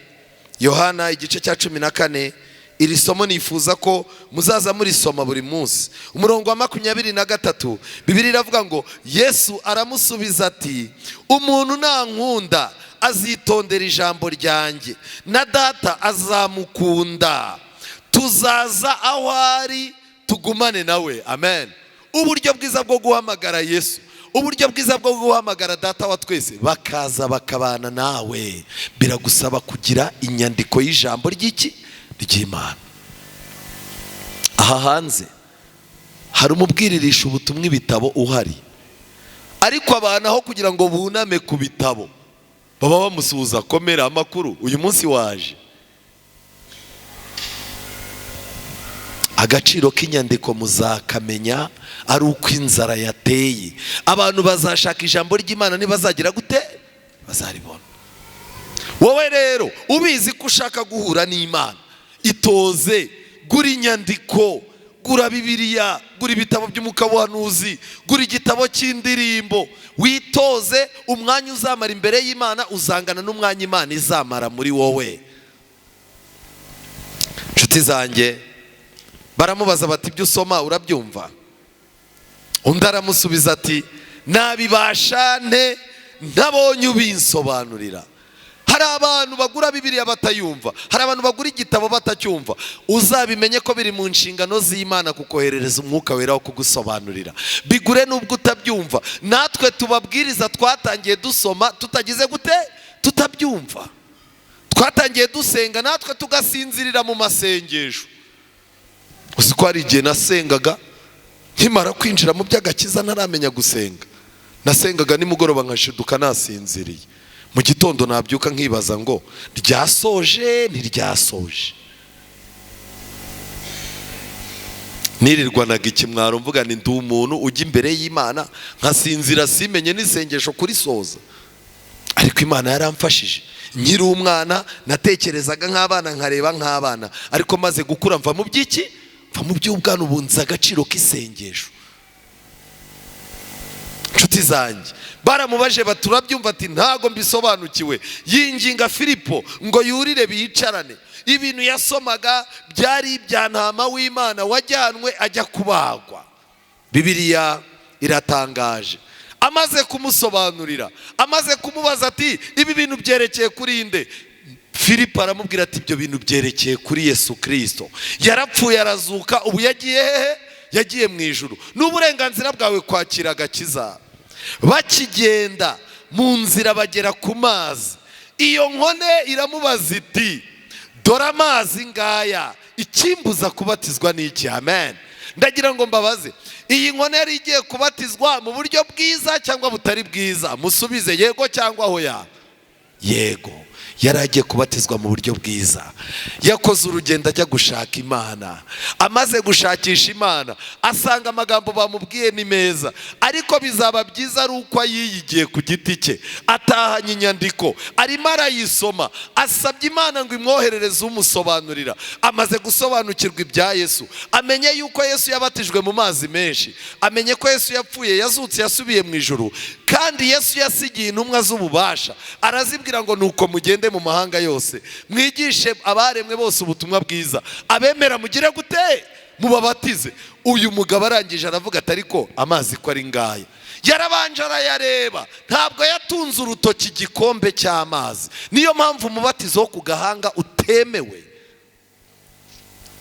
Yohana igice cya 14, iri somo nifuza ko muzaza murisoma buri munsi. Umurongo wa 23, Bibiliya iravuga ngo Yesu aramusubiza ati umuntu nankunda azitondera ijambo ryanjye, na data azamukunda, tuzaza aho ari tugumane nawe. Amen. Uburyo bwiza bwo guhamagara Yesu, uburyo bwiza bwo guhamagara data wa twese, bakaza bakabana nawe, biragusaba kugira inyandiko y'ijambo ry'iki ry'Imana. Aha hanze hari umubwiririsha ubutumwa ibitabo uhari, ariko abantu aho kugira ngo buname ku bitabo baba bamusuhuza, komera amakuru, uyu munsi waje. Agaciro k'inyandiko muzakamenya ari uko inzara yateye. Abantu bazashaka ijambo ry'Imana ntibazagira gute? Bazaribona. Wowe rero ubizi ko ushaka guhura n'Imana, itoze, gura inyandiko, gura Bibiliya, gura ibitabo by'umukabuhanuzi, gura igitabo cy'indirimbo, witoze. Umwanya uzamara imbere y'Imana uzangana n'umwanya Imana izamara muri wowe. Nshuti zanjye, baramubaza bati ibyo usoma urabyumva? Undi aramusubiza ati nabibasha nte ntabonye ubinsobanurira. Hari abantu bagura Bibiliya batayumva, hari abantu bagura igitabo batacyumva. Uzabimenye ko biri mu nshingano z'Imana kukoherereza umwuka wera wo kugusobanurira. Bigure nubwo utabyumva. Natwe tubabwiriza twatangiye dusoma tutagize gute? Tutabyumva. Twatangiye dusenga natwe tugasinzirira mu masengesho. Uzi ko hari igihe nasengaga nkimara kwinjira mu by'agakiza ntaramenya gusenga, nasengaga nimugoroba nkashiduka nasinziriye, mu gitondo nabyuka nkibaza ngo ryasoje ntiryasoje. Nirirwanaga ikimwaro mvuga ni ndi umuntu ujya imbere y'Imana nkasinzira simenye n'isengesho kurisoza. Ariko Imana yaramfashije. Nkiri umwana natekerezaga nk'abana, nkareba nk'abana, ariko maze gukura mva mu by'iki? Mva mu by'ubwana, ubunza agaciro k'isengesho. Nshuti zanjye, baramubaje baturabyumva ati ntago mbisobanukiwe. Yinginga Filipo ngo yurire bicarane. Ibintu yasomaga byari ibya ntama w'Imana wajyanwe ajya kubagwa. Bibiliya iratangaje. Amaze kumusobanurira, amaze kumubaza ati ibi bintu byerekeye kuri nde? Filipo aramubwira ati ibyo bintu byerekeye kuri Yesu Kristo. Yarapfuye arazuka, ubu yagiye hehe? Yagiye mu ijuru. N'uburenganzira bwawe kwakira agakiza. Bakigenda mu nzira bagera ku mazi, iyo nkone iramubaza iti dore amazi ngaya, ikimbuza kubatizwa n'iki? Amen. Ndagira ngo mbabaze, iyi nkone yari igiye kubatizwa mu buryo bwiza cyangwa butari bwiza? Musubize yego cyangwa hoya. Yego, yari agiye kubatizwa mu buryo bwiza. Yakoze urugendo ajya gushaka Imana. Amaze gushakisha Imana asanga amagambo bamubwiye ni meza, ariko bizaba byiza ari uko ayiyigiye ku giti cye. Atahanye inyandiko, arimo arayisoma, asabye Imana ngo imwoherereze umusobanurira. Amaze gusobanukirwa ibya Yesu, amenye yuko Yesu yabatijwe mu mazi menshi, amenye ko Yesu yapfuye, yazutse, yasubiye mu ijuru, kandi Yesu yasigiye intumwa z'ububasha. Arazibwira ngo nuko mugende mu mahanga yose, mwigishe abaremwe bose ubutumwa bwiza, abemera mugire gute? Mubabatize. Uyu mugabo arangije aravuga ati ariko amazi ko ari ngaya. Yarabanje arayareba, ntabwo yatunze urutoki igikombe cy'amazi. Niyo mpamvu umubatizo wo ku gahanga utemewe.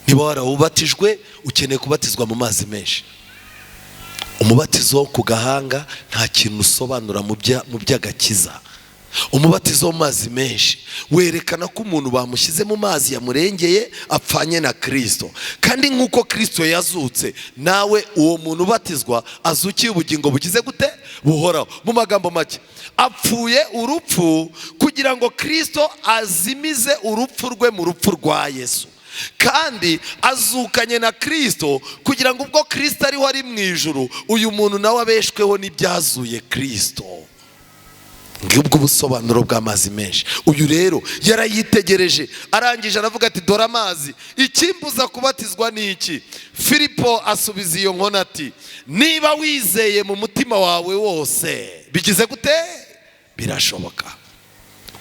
Niba warawubatijwe ukeneye kubatizwa mu mazi menshi. Umubatizo wo ku gahanga nta kintu usobanura mu by'agakiza. Umubatizo w'amazi menshi werekana ko umuntu bamushyize mu mazi yamurengeye, apfanye na Kirisito, kandi nk'uko Kirisito yazutse, nawe uwo muntu ubatizwa azukiye ubugingo bugize gute? Buhoraho. Mu magambo make, apfuye urupfu kugira ngo Kirisito azimize urupfu rwe mu rupfu rwa Yesu, kandi azukanye na Kirisito kugira ngo ubwo Kirisito ariho ari mu ijuru, uyu muntu nawe abeshweho n'ibyazuye Kirisito. Ngubwo ubusobanuro bw'amazi menshi. Uyu rero yarayitegereje, arangije aravuga ati: "Dore amazi, ikimbuza kubatizwa ni iki?" Filipo asubiza iyo nkone ati: "Niba wizeye mu mutima wawe wose, bigize gute? Birashoboka."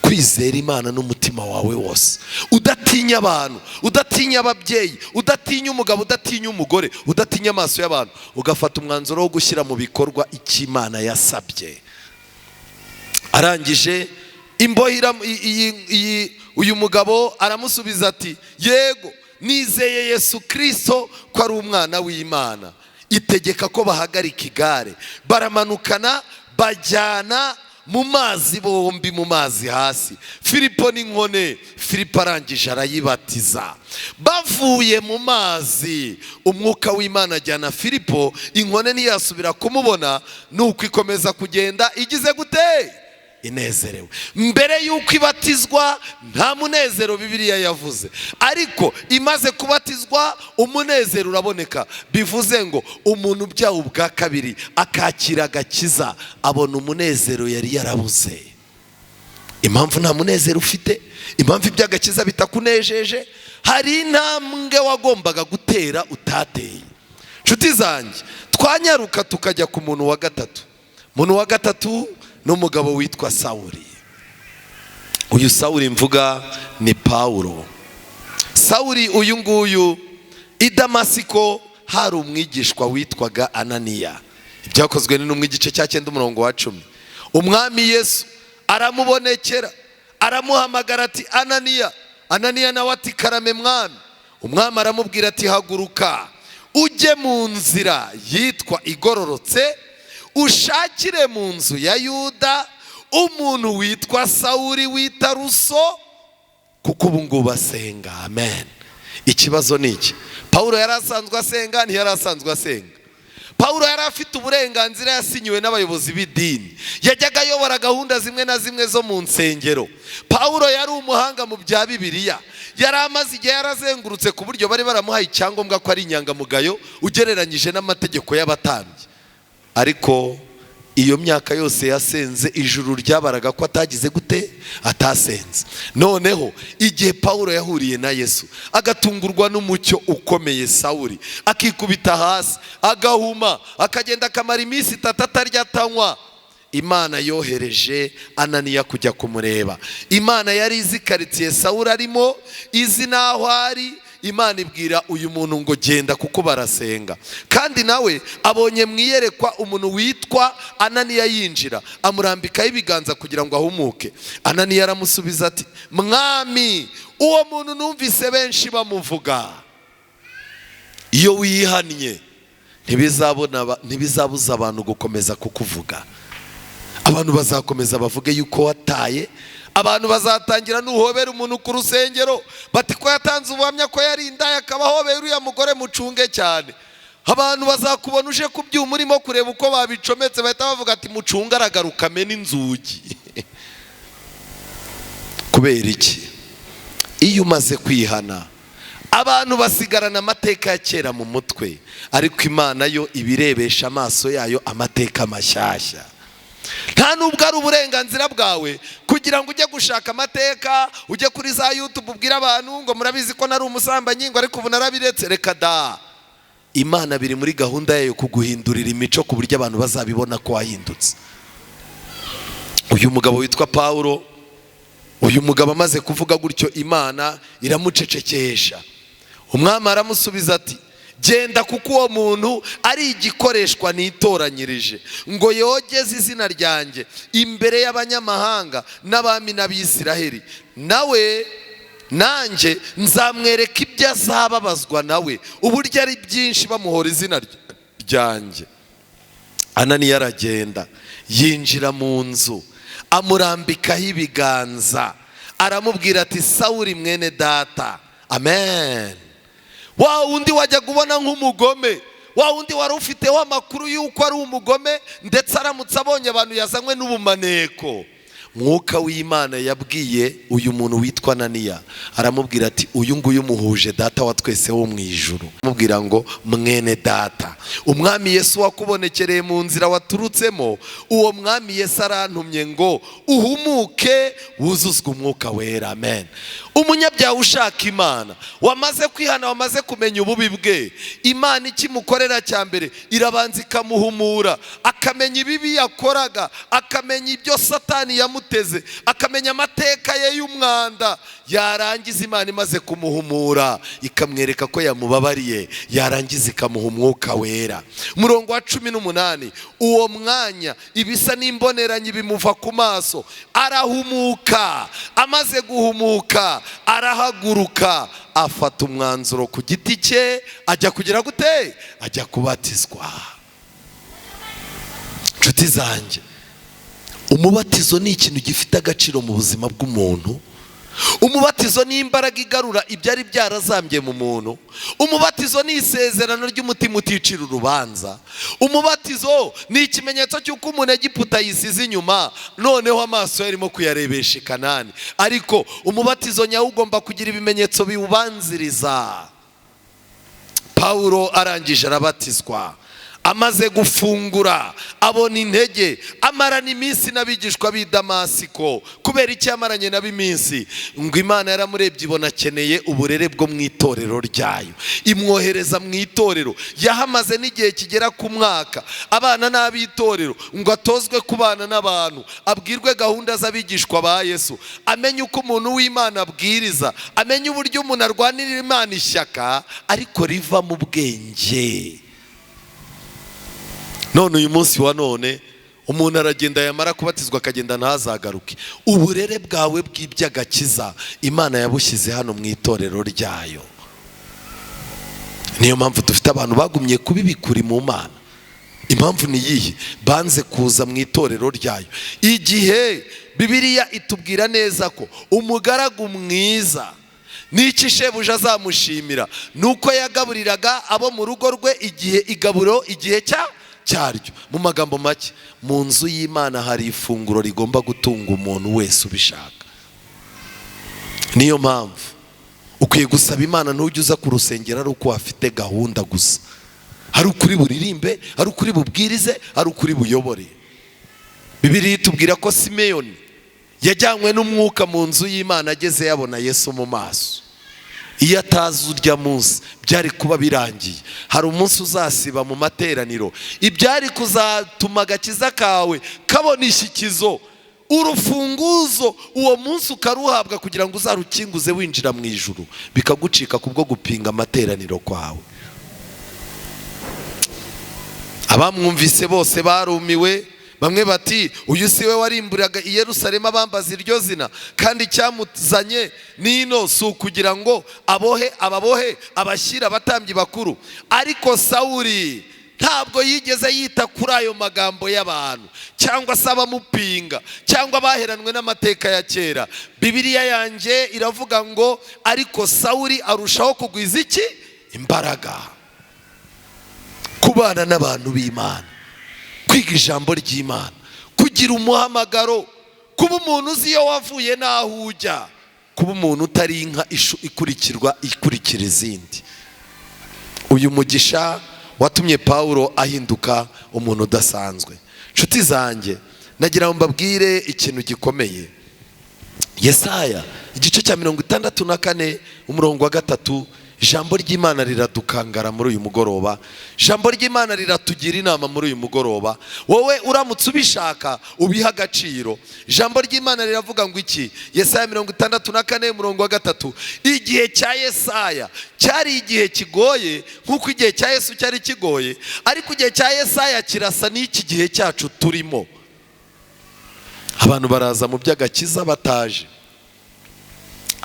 Kwizera Imana n'umutima wawe wose, udatinya abantu, udatinya ababyeyi, udatinya umugabo, udatinya umugore, udatinya amaso y'abantu, ugafata umwanzuro wo gushyira mu bikorwa icyo Imana yasabye. Arangije imbohe, uyu mugabo aramusubiza ati: "Yego, nizeye Yesu Kirisito ko ari umwana w'Imana." Itegeka ko bahagarika igare, baramanukana, bajyana mu mazi bombi, mu mazi hasi, Filipo n'inkone. Filipo arangije arayibatiza. Bavuye mu mazi, umwuka w'Imana ajyana Filipo, inkone ntiyasubira kumubona, nuko ikomeza kugenda igize gute? Inezerewe. Mbere y'uko ibatizwa nta munezero Bibiliya yavuze, ariko imaze kubatizwa umunezero uraboneka. Bivuze ngo umuntu ubyawe ubwa kabiri akakira agakiza abona umunezero yari yarabuze. Impamvu nta munezero ufite, impamvu iby'agakiza bitakunejeje, hari intambwe wagombaga gutera utateye. Nshuti zanjye, twanyaruka tukajya ku muntu wa gatatu. Umuntu wa gatatu ni umugabo witwa Sawuri. Uyu Sawuri mvuga ni Pawulo. Sawuri uyu nguyu, i Damasiko hari umwigishwa witwaga Ananiya. Ibyakozwe n'Intumwa igice cya 9 umurongo wa 10. Umwami Yesu aramubonekera, aramuhamagara ati: "Ananiya." Ananiya nawe ati: "Karame, Mwami." Umwami aramubwira ati: "Haguruka ujye mu nzira yitwa Igororotse, ushakire mu nzu ya Yuda umuntu witwa Sawuri w'i Taruso, kuko ubu ngubu asenga." Amen. Ikibazo ni iki: Pawulo yari asanzwe asenga? Ntiyari asanzwe asenga. Pawulo yari afite uburenganzira yasinyiwe n'abayobozi b'idini, yajyaga ayobora gahunda zimwe na zimwe zo mu nsengero. Pawulo yari umuhanga mu bya Bibiliya, yari amaze igihe yarazengurutse ku buryo bari baramuhaye icyangombwa ko ari inyangamugayo ugereranyije n'amategeko y'abatambyi. Ariko iyo myaka yose yasenze, ijuru ryabaraga ko atagize gute? Atasenze. Noneho igihe Pawulo yahuriye na Yesu, agatungurwa n'umucyo ukomeye, Sawuri akikubita hasi, agahuma, akagenda akamara iminsi 3 atarya atanywa, Imana yohereje Ananiya kujya kumureba. Imana yari izi karitsiye Sawuri arimo, izi n'aho ari. Imana ibwira uyu muntu ngo: "Genda, kuko barasenga." Kandi nawe abonye mu iyerekwa umuntu witwa Ananiya yinjira, amurambikaho ibiganza kugira ngo ahumuke. Ananiya aramusubiza ati: "Mwami, uwo muntu numvise benshi bamuvuga." Iyo wihannye ntibizabuza abantu gukomeza kukuvuga. Abantu bazakomeza bavuge yuko wataye. Abantu bazatangira, nuhobera umuntu ku rusengero, bati: "Ko yatanze ubuhamya ko yari indaya, akaba ahobera uriya mugore, mucunge cyane." Abantu bazakubona uje ku byuma urimo kureba uko babicometse, bahita bavuga ati: "Mucunge, aragaruka amena inzugi." Kubera iki? Iyo umaze kwihana, abantu basigarana amateka ya kera mu mutwe, ariko Imana yo ibirebesha amaso yayo amateka mashyashya. Nta nubwo ari uburenganzira bwawe kugira ngo ujye gushaka amateka, ujye kuri za YouTube ubwire abantu ngo: "Murabizi ko nari umusambanyi," ngo: "ariko ubu narabiretse." Reka da! Imana biri muri gahunda yayo kuguhindurira imico ku buryo abantu bazabibona ko wahindutse. Uyu mugabo witwa Pawulo, uyu mugabo amaze kuvuga gutyo, Imana iramucecekesha. Umwami aramusubiza ati: "Genda, kuko uwo muntu ari igikoreshwa nitoranyirije ngo yogeze izina ryanjye imbere y'abanyamahanga n'abami n'Abisiraheli. Nawe nanjye nzamwereka ibyo azababazwa nawe, uburyo ari byinshi bamuhora izina ryanjye." Ananiya aragenda, yinjira mu nzu. Amurambikaho ibiganza, aramubwira ati: "Sawuri mwene data." Amen. Wa wundi wajyaga ubona nk'umugome, wa wundi wari ufiteho amakuru y'uko ari umugome, ndetse aramutse abonye abantu yazanywe n'ubumaneko, Mwuka w'Imana yabwiye uyu muntu witwa Ananiya, aramubwira ati: "Uyu nguyu muhuje Data wa twese wo mu ijuru." Amubwira ngo: "Mwene data, Umwami Yesu wakubonekereye mu nzira waturutsemo, uwo Mwami Yesu arantumye ngo uhumuke, wuzuzwe Umwuka Wera." Amen. Umunyabyaha ushaka Imana, wamaze kwihana, wamaze kumenya ububi bwe, Imana ikimukorera cya mbere irabanza ikamuhumura, akamenya ibibi yakoraga, akamenya ibyo Satani yamuteze, akamenya amateka ye y'umwanda. Yarangiza, Imana imaze kumuhumura, ikamwereka ko yamubabariye, yarangiza ikamuha Umwuka Wera. Umurongo wa 18: uwo mwanya ibisa n'imboneranyi bimuva ku maso, arahumuka. Amaze guhumuka, arahaguruka, afata umwanzuro ku giti cye, ajya kugira gute? Ajya kubatizwa. Inshuti zanjye, umubatizo ni ikintu gifite agaciro mu buzima bw'umuntu. Umubatizo ni imbaraga igarura ibyari byarazambye mu muntu. Umubatizo ni isezerano ry'umutima uticira urubanza. Umubatizo ni ikimenyetso cy'uko umuntu Egiputa yisize inyuma, noneho amaso ye arimo kuyarebesha i Kanani. Ariko umubatizo nyawo ugomba kugira ibimenyetso biwubanziriza. Pawulo arangije arabatizwa. Amaze gufungura, abona intege, amarana iminsi n'abigishwa b'i Damasiko. Kubera icyo yamaranye nabo iminsi? Ngo Imana yaramurebye, ibona akeneye uburere bwo mu itorero ryayo, imwohereza mu itorero. Yahamaze n'igihe kigera ku mwaka, abana n'ab'itorero, ngo atozwe kubana n'abantu, abwirwe gahunda z'abigishwa ba Yesu, amenye uko umuntu w'Imana abwiriza, amenye uburyo umuntu arwanirira Imana ishyaka ariko riva mu bwenge. None uyu munsi wa none umuntu aragenda, yamara kubatizwa akagenda ntazagaruke. Uburere bwawe bw'iby'agakiza Imana yabushyize hano mu itorero ryayo. Niyo mpamvu dufite abantu bagumye kubibikuri mu Mana. Impamvu ni iyihe? Banze kuza mu itorero ryayo. Igihe Bibiliya itubwira neza ko umugaragu mwiza, n'iki shebuja azamushimira? Ni uko yagaburiraga abo mu rugo rwe igihe igaburo igihe cyaryo. Mu magambo make, mu nzu y'Imana hari ifunguro rigomba gutunga umuntu wese ubishaka. Niyo mpamvu ukwiye gusaba Imana, ntujye uza ku rusengero ari uko wafite gahunda gusa, hari ukuri buririmbe, hari ukuri bubwirize, hari ukuri buyobore. Bibiliya itubwira ko Simeyoni yajyanywe n'Umwuka mu nzu y'Imana, ageze yabona Yesu mu maso. Iyo atazi urya munsi, byari kuba birangiye. Hari umunsi uzasiba mu materaniro, ibyari kuzatuma agakiza kawe kabona ishyikizo, urufunguzo, uwo munsi ukaruhabwa kugira ngo uzarukinguze winjira mu ijuru, bikagucika kubwo gupinga amateraniro kwawe. Abamwumvise bose barumiwe. Bamwe bati: "Uyu si we warimburaga i Yerusalemu abambaza iryo zina? Kandi icyamuzanye n'ino si ukugira ngo abohe ababohe abashyira abatambyi bakuru?" Ariko Sawuri ntabwo yigeze yita kuri ayo magambo y'abantu, cyangwa se abamupinga, cyangwa abaheranwe n'amateka ya kera. Bibiliya yanjye iravuga ngo: "Ariko Sawuri arushaho kugwiza iki? Imbaraga." Kubana n'abantu b'Imana, kwiga ijambo ry'Imana, kugira umuhamagaro, kuba umuntu uzi iyo wavuye n'aho ujya, kuba umuntu utari inka ikurikirwa ikurikira izindi. Uyu mugisha watumye Pawulo ahinduka umuntu udasanzwe. Inshuti zanjye, nagira ngo mbabwire ikintu gikomeye. Yesaya igice cya 64, umurongo wa 3, ijambo ry'Imana riradukangara muri uyu mugoroba. Ijambo ry'Imana riratugira inama muri uyu mugoroba. Wowe uramutse ubishaka, ubiha agaciro. Ijambo ry'Imana riravuga ngo iki? Yesaya 64, umurongo wa 3. Igihe cya Yesaya cyari igihe kigoye nk'uko igihe cya Yesu cyari kigoye, ariko igihe cya Yesaya kirasa n'iki gihe cyacu turimo. Abantu baraza mu by'agakiza bataje.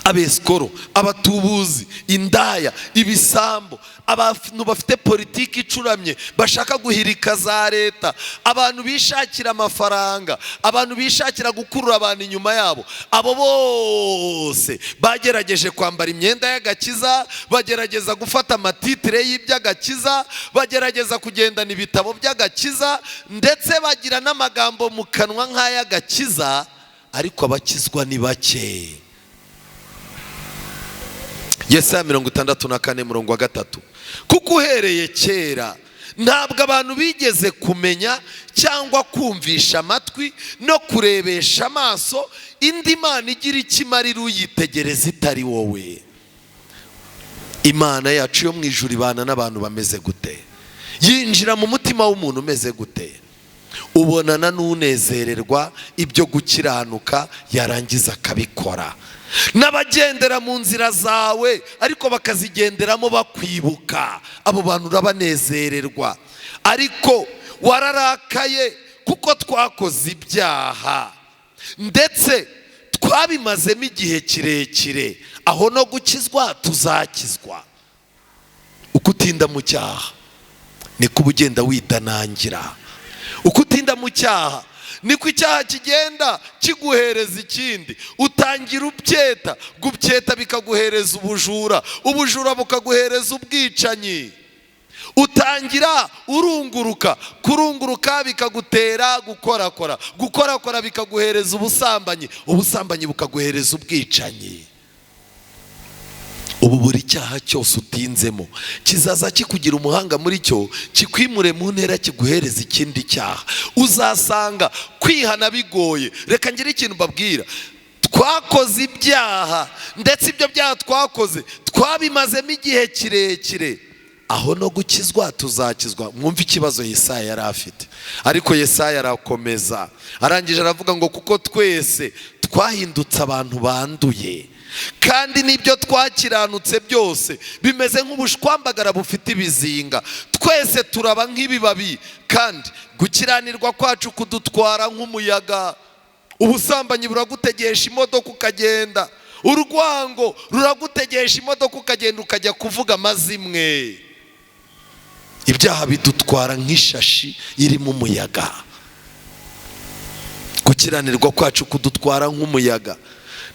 Abesikoro, abatubuzi, indaya, ibisambo, abantu bafite politiki icuramye bashaka guhirika za leta, abantu bishakira amafaranga, abantu bishakira gukurura abantu inyuma yabo, abo bose bagerageje kwambara imyenda y'agakiza, bagerageza gufata amatitire y'iby'agakiza, bagerageza kugendana ibitabo by'agakiza, ndetse bagira n'amagambo mu kanwa nk'ay'agakiza, ariko abakizwa ni bake. Yesaya 64 murongo wa 3: "Kuko uhereye kera ntabwo abantu bigeze kumenya cyangwa kumvisha amatwi no kurebesha amaso indi mana igira icyo imarira uyitegereza itari wowe." Imana yacu yo mu ijuru ibana n'abantu bameze gute? Yinjira mu mutima w'umuntu umeze gute? Ubonana n'unezererwa ibyo gukiranuka, yarangiza akabikora, n'abagendera mu nzira zawe ariko bakazigenderamo bakwibuka, abo bantu urabanezererwa. Ariko wararakaye kuko twakoze ibyaha, ndetse twabimazemo igihe kirekire. Aho no gukizwa tuzakizwa? Uko utinda mu cyaha niko uba ugenda widanangira. Uko utinda mu cyaha niko icyaha kigenda kiguhereza ikindi. Utangira ubyeta, gubyeta bikaguhereza ubujura, ubujura bukaguhereza ubwicanyi. Utangira urunguruka, kurunguruka bikagutera gukorakora, gukorakora bikaguhereza ubusambanyi, ubusambanyi bukaguhereza ubwicanyi. Ubu buri cyaha cyose utinzemo kizaza kikugira umuhanga muri cyo, kikwimure mu ntera, kiguhereza ikindi cyaha. Uzasanga kwihana bigoye. Reka ngire ikintu mbabwira: twakoze ibyaha, ndetse ibyo byaha twakoze twabimazemo igihe kirekire. Aho no gukizwa tuzakizwa? Mwumve ikibazo Yesaya yari afite. Ariko Yesaya arakomeza, arangije aravuga ngo: "Kuko twese twahindutse abantu banduye, kandi n'ibyo twakiranutse byose bimeze nk'ubushwambagara bufite ibizinga. Twese turaba nk'ibibabi, kandi gukiranirwa kwacu kudutwara nk'umuyaga." Ubusambanyi buragutegesha imodoka ukagenda, urwango ruragutegesha imodoka ukagenda, ukajya kuvuga amazimwe. Ibyaha bidutwara nk'ishashi irimo umuyaga. Gukiranirwa kwacu kudutwara nk'umuyaga.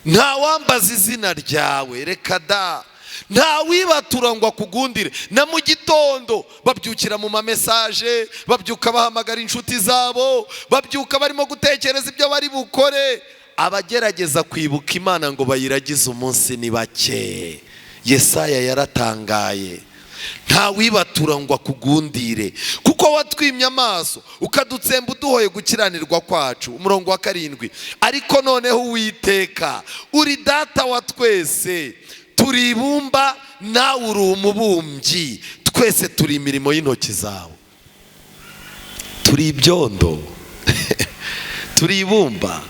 Nta wambaza izina ryawe, reka da, nta wibatura ngo akugundire. Na mu gitondo babyukira mu ma message, babyuka bahamagara inshuti zabo, babyuka barimo gutekereza ibyo bari bukore. Abagerageza kwibuka Imana ngo bayiragize umunsi ni bake. Yesaya yaratangaye. Nta wibatura ngo akugundire, kuko watwimye amaso, ukadutsemba uduhoye gukiranirwa kwacu. Umurongo wa 7: "Ariko noneho Uwiteka, uri Data wa twese, turi ibumba nawe uri umubumbyi, twese turi imirimo y'intoki zawe." Turi ibyondo, turi ibumba.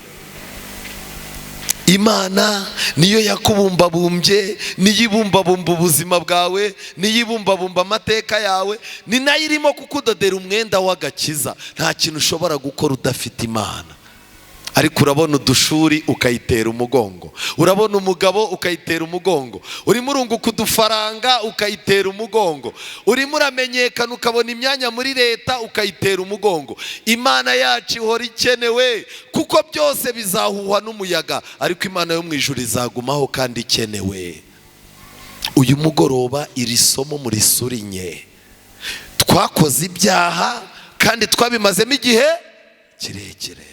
Imana niyo yakubumbabumbye, niyo ibumbabumba ubuzima bwawe, niyo ibumbabumba amateka yawe, ni nayo irimo kukudodera umwenda w'agakiza. Nta kintu ushobora gukora udafite Imana. Ariko urabona udushuri ukayitera umugongo, urabona umugabo ukayitera umugongo, urimo urunguka udufaranga ukayitera umugongo, urimo uramenyekana ukabona imyanya muri leta ukayitera umugongo. Imana yacu ihora ikenewe, kuko byose bizahuhwa n'umuyaga, ariko Imana yo mu ijuru izagumaho kandi ikenewe. Uyu mugoroba iri somo murisurinye: twakoze ibyaha kandi twabimazemo igihe kirekire.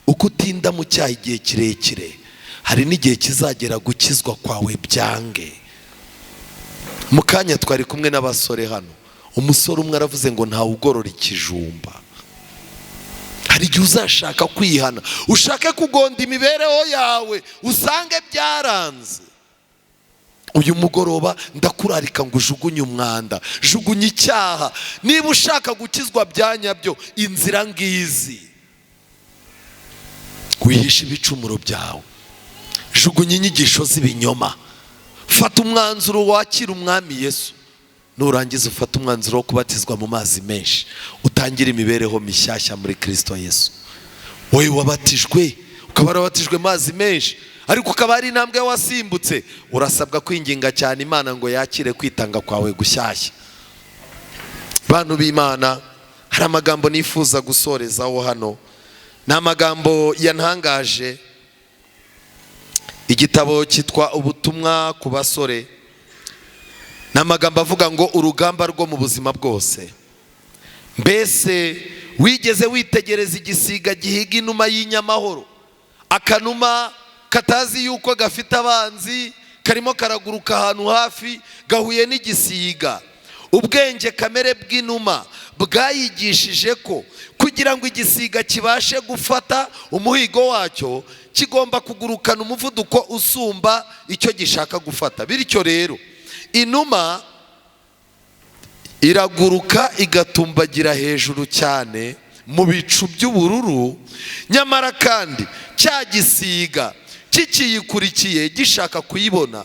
Uko utinda mu cyaha igihe kirekire, hari n'igihe kizagera gukizwa kwawe byange. Mu kanya twari kumwe n'abasore hano, umusore umwe aravuze ngo: "Ntawe ugorora ikijumba." Hari igihe uzashaka kwihana, ushake kugonda imibereho yawe, usange byaranze. Uyu mugoroba ndakurarika ngo ujugunye umwanda, jugunye icyaha. Niba ushaka gukizwa bya nyabyo, inzira ngizi: wihishe ibicumuro byawe, jugunya inyigisho z'ibinyoma, fata umwanzuro wakira Umwami Yesu. Nurangiza ufate umwanzuro wo kubatizwa mu mazi menshi, utangire imibereho mishyashya muri Kirisito Yesu. Wowe wabatijwe Ukaba warabatijwe amazi menshi, ariko ukaba ari intambwe wasimbutse, urasabwa kwinginga cyane Imana ngo yakire kwitanga kwawe gushyashya. Bantu b'Imana, hari amagambo nifuza gusorezaho hano, ni amagambo yantangaje. Igitabo cyitwa Ubutumwa ku basore, ni amagambo avuga ngo urugamba rwo mu buzima bwose. Mbese wigeze witegereza igisiga gihiga inuma y'inyamahoro? Akanuma katazi yuko gafite abanzi, karimo karaguruka ahantu hafi, gahuye n'igisiga. Ubwenge kamere bw'inuma bwayigishije ko kugira ngo igisiga kibashe gufata umuhigo wacyo, kigomba kugurukana umuvuduko usumba icyo gishaka gufata. Bityo rero inuma iraguruka igatumbagira hejuru cyane mu bicu by'ubururu, nyamara kandi cya gisiga kikiyikurikiye gishaka kuyibona,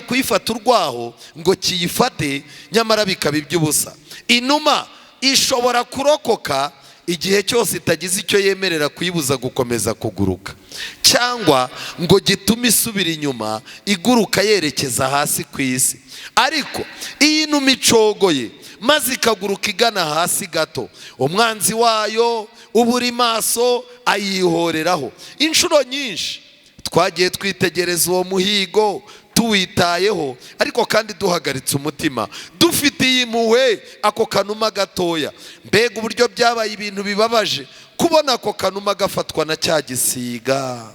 kuyifata urwaho ngo kiyifate, nyamara bikaba iby'ubusa. Inuma ishobora kurokoka igihe cyose itagize icyo yemerera kuyibuza gukomeza kuguruka, cyangwa ngo gitume isubira inyuma iguruka yerekeza hasi ku isi. Ariko iyo inuma icogoye maze ikaguruka igana hasi gato, umwanzi wayo uba uri maso ayihoreraho. Inshuro nyinshi twagiye twitegereza uwo muhigo tuwitayeho, ariko kandi duhagaritse umutima, dufitiye impuhwe ako kanuma gatoya. Mbega uburyo byabaye ibintu bibabaje kubona ako kanuma gafatwa na cya gisiga.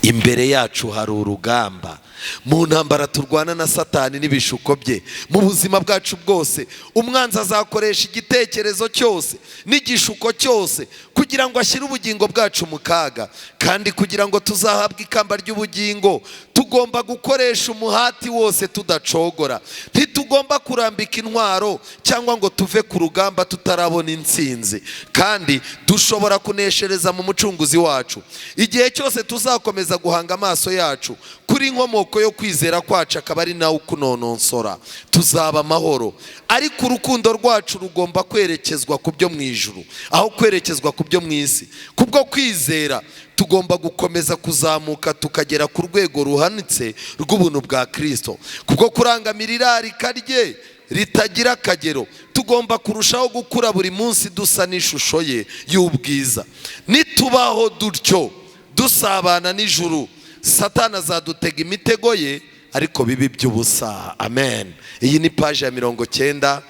Imbere yacu hari urugamba. Mu ntambara turwana na Satani n'ibishuko bye mu buzima bwacu bwose, umwanzi azakoresha igitekerezo cyose n'igishuko cyose kugira ngo ashyire ubugingo bwacu mu kaga. Kandi kugira ngo tuzahabwe ikamba ry'ubugingo, tugomba gukoresha umuhati wose tudacogora. Ntitugomba kurambika intwaro cyangwa ngo tuve ku rugamba tutarabona intsinzi, kandi dushobora kuneshereza mu Mucunguzi wacu. Igihe cyose tuzakomeza guhanga amaso yacu kuri inkomoko yo kwizera kwacu, akaba ari nawe ukunonosora, tuzaba amahoro. Ariko urukundo rwacu rugomba kwerekezwa ku byo mu ijuru aho kwerekezwa ku byo mu isi. Kubwo kwizera tugomba gukomeza kuzamuka tukagera ku rwego ruhanitse rw'ubuntu bwa Kristo. Kubwo kurangamira irarika rye ritagira akagero, tugomba kurushaho gukura buri munsi dusa n'ishusho ye y'ubwiza. Nitubaho dutyo dusabana n'ijuru, Satani azadutega imitego ye, ariko bibi by'ubusa. Amen. Iyi ni paji ya 90,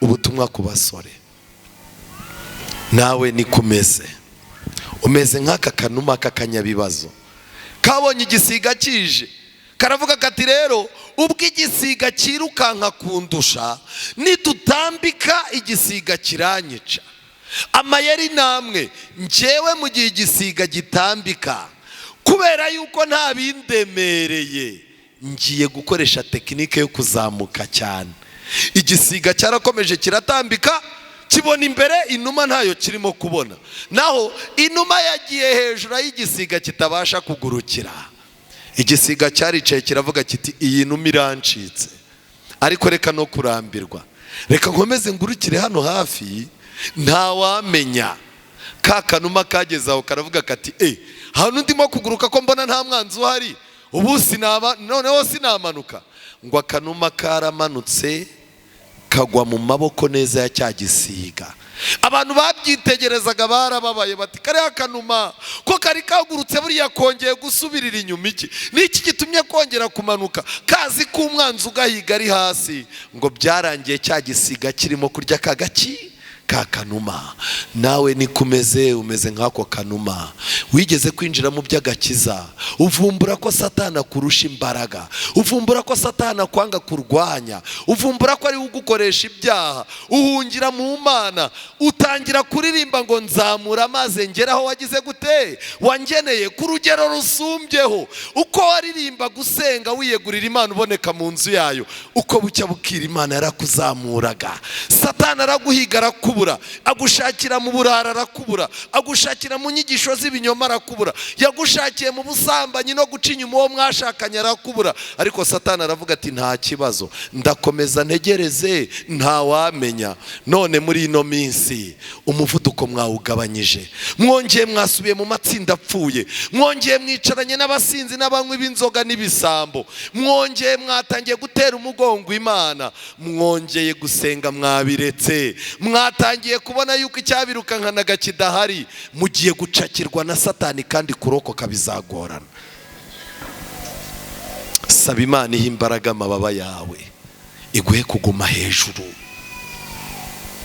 Ubutumwa ku basore. Nawe niko umeze, umeze nk'aka kanuma k'akanyabibazo kabonye igisiga kije, karavuga kati: "Rero ubwo igisiga cyirukanka kundusha, nidutambika igisiga kiranyica. Amayeri namwe njyewe, mu gihe igisiga gitambika, kubera yuko nta bindemereye, ngiye gukoresha technique yo kuzamuka cyane." Igisiga cyarakomeje kiratambika, kibona imbere inuma ntayo kirimo kubona. Naho inuma yagiye hejuru y'igisiga kitabasha kugurukira. Igisiga cyaricaye kiravuga kiti: "Iyi numa irancitse, ariko reka no kurambirwa, reka nkomeze ngurukire hano hafi, ntawamenya." Ka kanuma kageze aho karavuga kati: "E, hano ndimo kuguruka ko mbona nta mwanzi uhari, ubu sinaba noneho sinamanuka?" Ngo akanuma karamanutse kagwa mu maboko neza ya cya gisiga. Abantu babyitegerezaga barababaye, bati: "Kariya kanuma ko kari kagurutse buriya kongeye gusubirira inyuma iki? Niki gitumye kongera kumanuka kazi ko umwanzi ugahiga ari hasi?" Ngo byarangiye cya gisiga kirimo kurya ka gaki ka kanuma. Nawe niko umeze, umeze nk'ako kanuma. Wigeze kwinjira mu by'agakiza, uvumbura ko Satana akurusha imbaraga, uvumbura ko Satana akwanga kurwanya, uvumbura ko ari we ugukoresha ibyaha, uhungira mu Mana, utangira kuririmba ngo: "Nzamura maze ngeraho wagize gute, wangeneye ku rugero rusumbyeho." Uko waririmba, gusenga, wiyegurira Imana, uboneka mu nzu yayo, uko bucya bukira Imana yarakuzamuraga. Satana araguhiga, arakubura. arakubura, agushakira mu burara arakubura, agushakira mu nyigisho z'ibinyoma arakubura, yagushakiye mu busambanyi no guca inyuma uwo mwashakanye arakubura. Ariko Satani aravuga ati nta kibazo, ndakomeza ntegereze, ntawamenya. None muri ino minsi umuvuduko mwawugabanyije, mwongeye mwasubiye mu matsinda apfuye, mwongeye mwicaranye n'abasinzi n'abanywi b'inzoga n'ibisambo, mwongeye mwatangiye gutera umugongo Imana, mwongeye gusenga mwabiretse, mwatangiye kubona yuko icyabirukankanaga kidahari, mugiye gucakirwa na Satani kandi kurokoka bizagorana. Saba Imana ihe imbaraga amababa yawe, iguhe kuguma hejuru.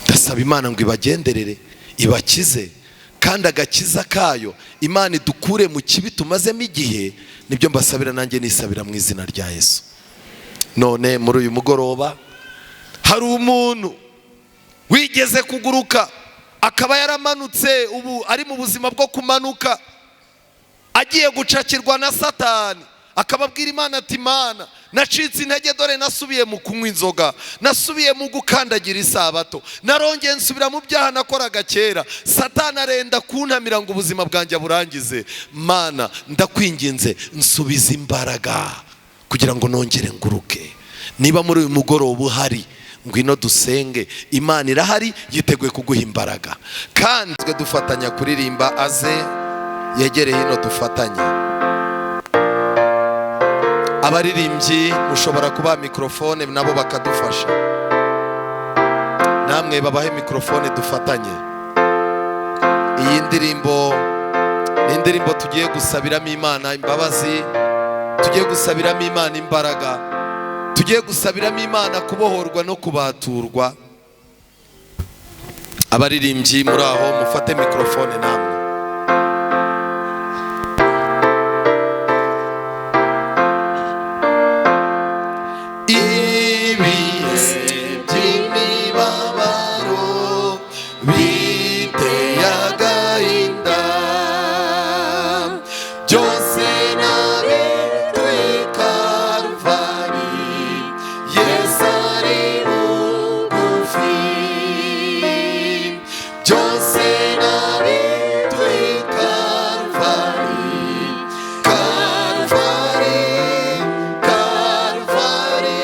Ndasaba Imana ngo ibagenderere, ibakize, kandi agakiza kayo Imana idukure mu kibi tumazemo igihe. Nibyo mbasabira nanjye nisabira mu izina rya Yesu. None muri uyu mugoroba hari umuntu wigeze kuguruka akaba yaramanutse, ubu ari mu buzima bwo kumanuka, agiye gucakirwa na Satani, akababwira Imana ati Imana nacitse intege, dore nasubiye mu kunywa inzoga, nasubiye mu gukandagira isabato, narongeye nsubira mu byaha nakoraga kera, Satani arenda kuntamira ngo ubuzima bwanjye burangize. Mana ndakwinginze nsubiza imbaraga kugira ngo nongere nguruke. Niba muri uyu mugoroba uhari, ngwino dusenge, Imana irahari yiteguye kuguha imbaraga. Kandi twe dufatanya kuririmba, aze yegere hino dufatanye. Abaririmbyi mushobora kubaha mikrofone nabo bakadufasha, namwe babahe mikrofone dufatanye. Iyi ndirimbo ni indirimbo tugiye gusabiramo Imana imbabazi, tugiye gusabiramo Imana imbaraga, tugiye gusabiramo Imana kubohorwa no kubaturwa. Abaririmbyi muri aho mufate mikrofone namwe. Ibihe by'imibabaro biteye agahinda, byose nabituye Karuvali, Yesu ari bugufi. Byose nabituye Karuvali, Karuvali, Karuvali,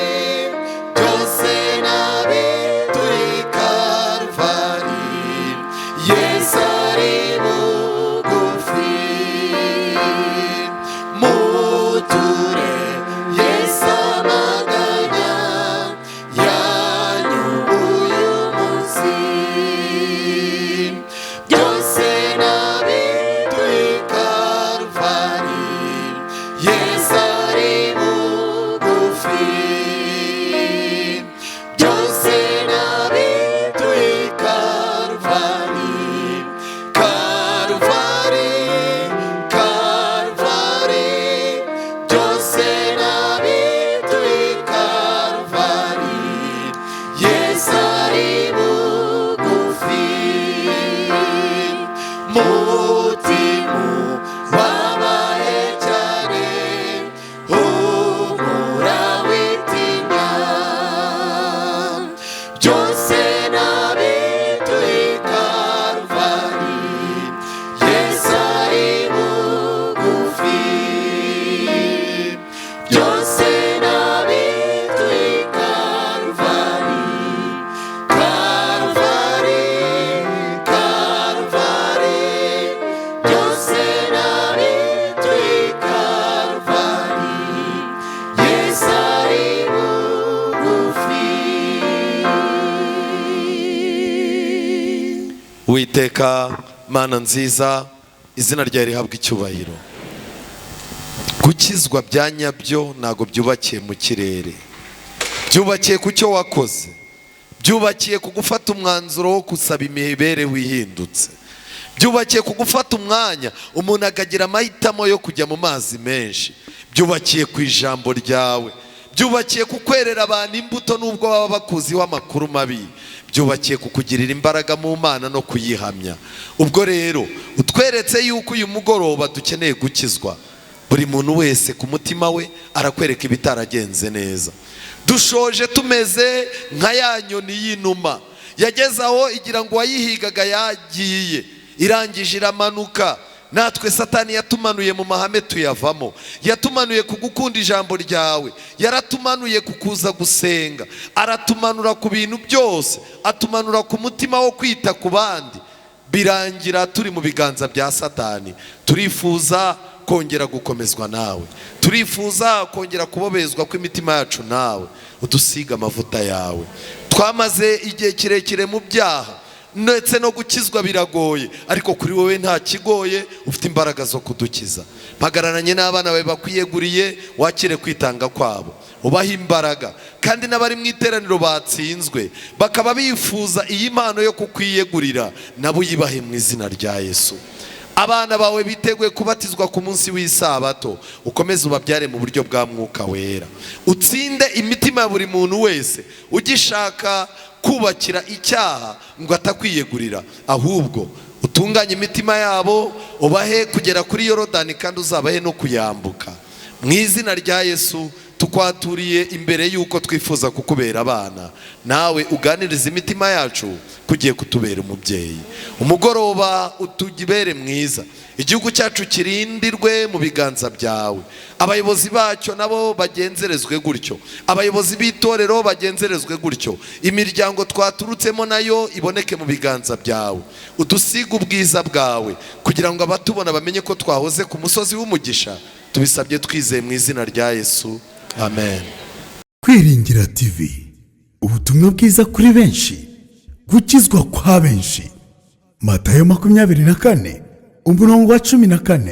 byose nabituye Karuvali, Yesu ari bugufi. Muture Yesu amaganya yanyu uyu munsi, byose nabituye Karuvali, Yesu ari bugufi. Byose nabituye Karuvali, Karuvali, Karuvali, byose nabituye Karuvali, Yesu ari bugufi. Mutima wabaye cyane, humura witinya, byose nabituye Karuvali, Yesu ari bugufi. Byose nabituye Karuvali, Karuvali, Karuvali, byose nabituye Karuvali, Yesu ari bugufi. Uwiteka Mana nziza, izina ryawe rihabwa icyubahiro. Gukizwa bya nyabyo ntabwo byubakiye mu kirere, byubakiye ku cyo wakoze, byubakiye ku gufata umwanzuro wo gusaba imibereho ihindutse, byubakiye ku gufata umwanya umuntu akagira amahitamo yo kujya mu mazi menshi, byubakiye ku ijambo ryawe, byubakiye ku kwerera abantu imbuto nubwo baba bakuziho amakuru mabi, byubakiye ku kugirira imbaraga mu Mana no kuyihamya. Ubwo rero utweretse yuko uyu mugoroba dukeneye gukizwa. Buri muntu wese ku mutima we arakwereka ibitaragenze neza. Dushoje tumeze nka ya nyoni y'inuma Yageze aho igira ngo uwayihigaga yagiye, irangije iramanuka. Natwe Satani yatumanuye mu mahame tuyavamo, yatumanuye ku gukunda ijambo ryawe, yaratumanuye ku kuza gusenga, aratumanura ku bintu byose, atumanura ku mutima wo kwita ku bandi, birangira turi mu biganza bya Satani. Turifuza kongera gukomezwa nawe, turifuza kongera kubobezwa kw'imitima yacu nawe, udusiga amavuta yawe. Twamaze igihe kirekire mu byaha, ndetse no gukizwa biragoye, ariko kuri wowe nta kigoye, ufite imbaraga zo kudukiza. Mpagararanye n'abana bawe bakwiyeguriye, wakire kwitanga kwabo, ubahe imbaraga. Kandi n'abari mu iteraniro batsinzwe bakaba bifuza iyi mpano yo kukwiyegurira, nabo uyibahe mu izina rya Yesu. Abana bawe biteguye kubatizwa ku munsi w'isabato, ukomeze ubabyare mu buryo bwa Mwuka Wera, utsinde imitima ya buri muntu wese ugishaka kubakira icyaha ngo atakwiyegurira, ahubwo utunganye imitima yabo, ubahe kugera kuri Yorodani kandi uzabahe no kuyambuka. Mu izina rya Yesu tukwaturiye imbere y'uko twifuza kukubera abana, nawe uganiriza imitima yacu kugiye kutubera umubyeyi. Umugoroba utugibere mwiza, igihugu cyacu kirindirwe mu biganza byawe, abayobozi bacyo nabo bagenzerezwe gutyo, abayobozi b'itorero bagenzerezwe gutyo, imiryango twaturutsemo nayo iboneke mu biganza byawe. Udusige ubwiza bwawe kugira ngo abatubona bamenye ko twahoze ku musozi w'umugisha. Tubisabye twizeye mu izina rya Yesu, amen. Kwiringira TV, ubutumwa bwiza kuri benshi, gukizwa kwa benshi. Matayo 24 umurongo wa 14.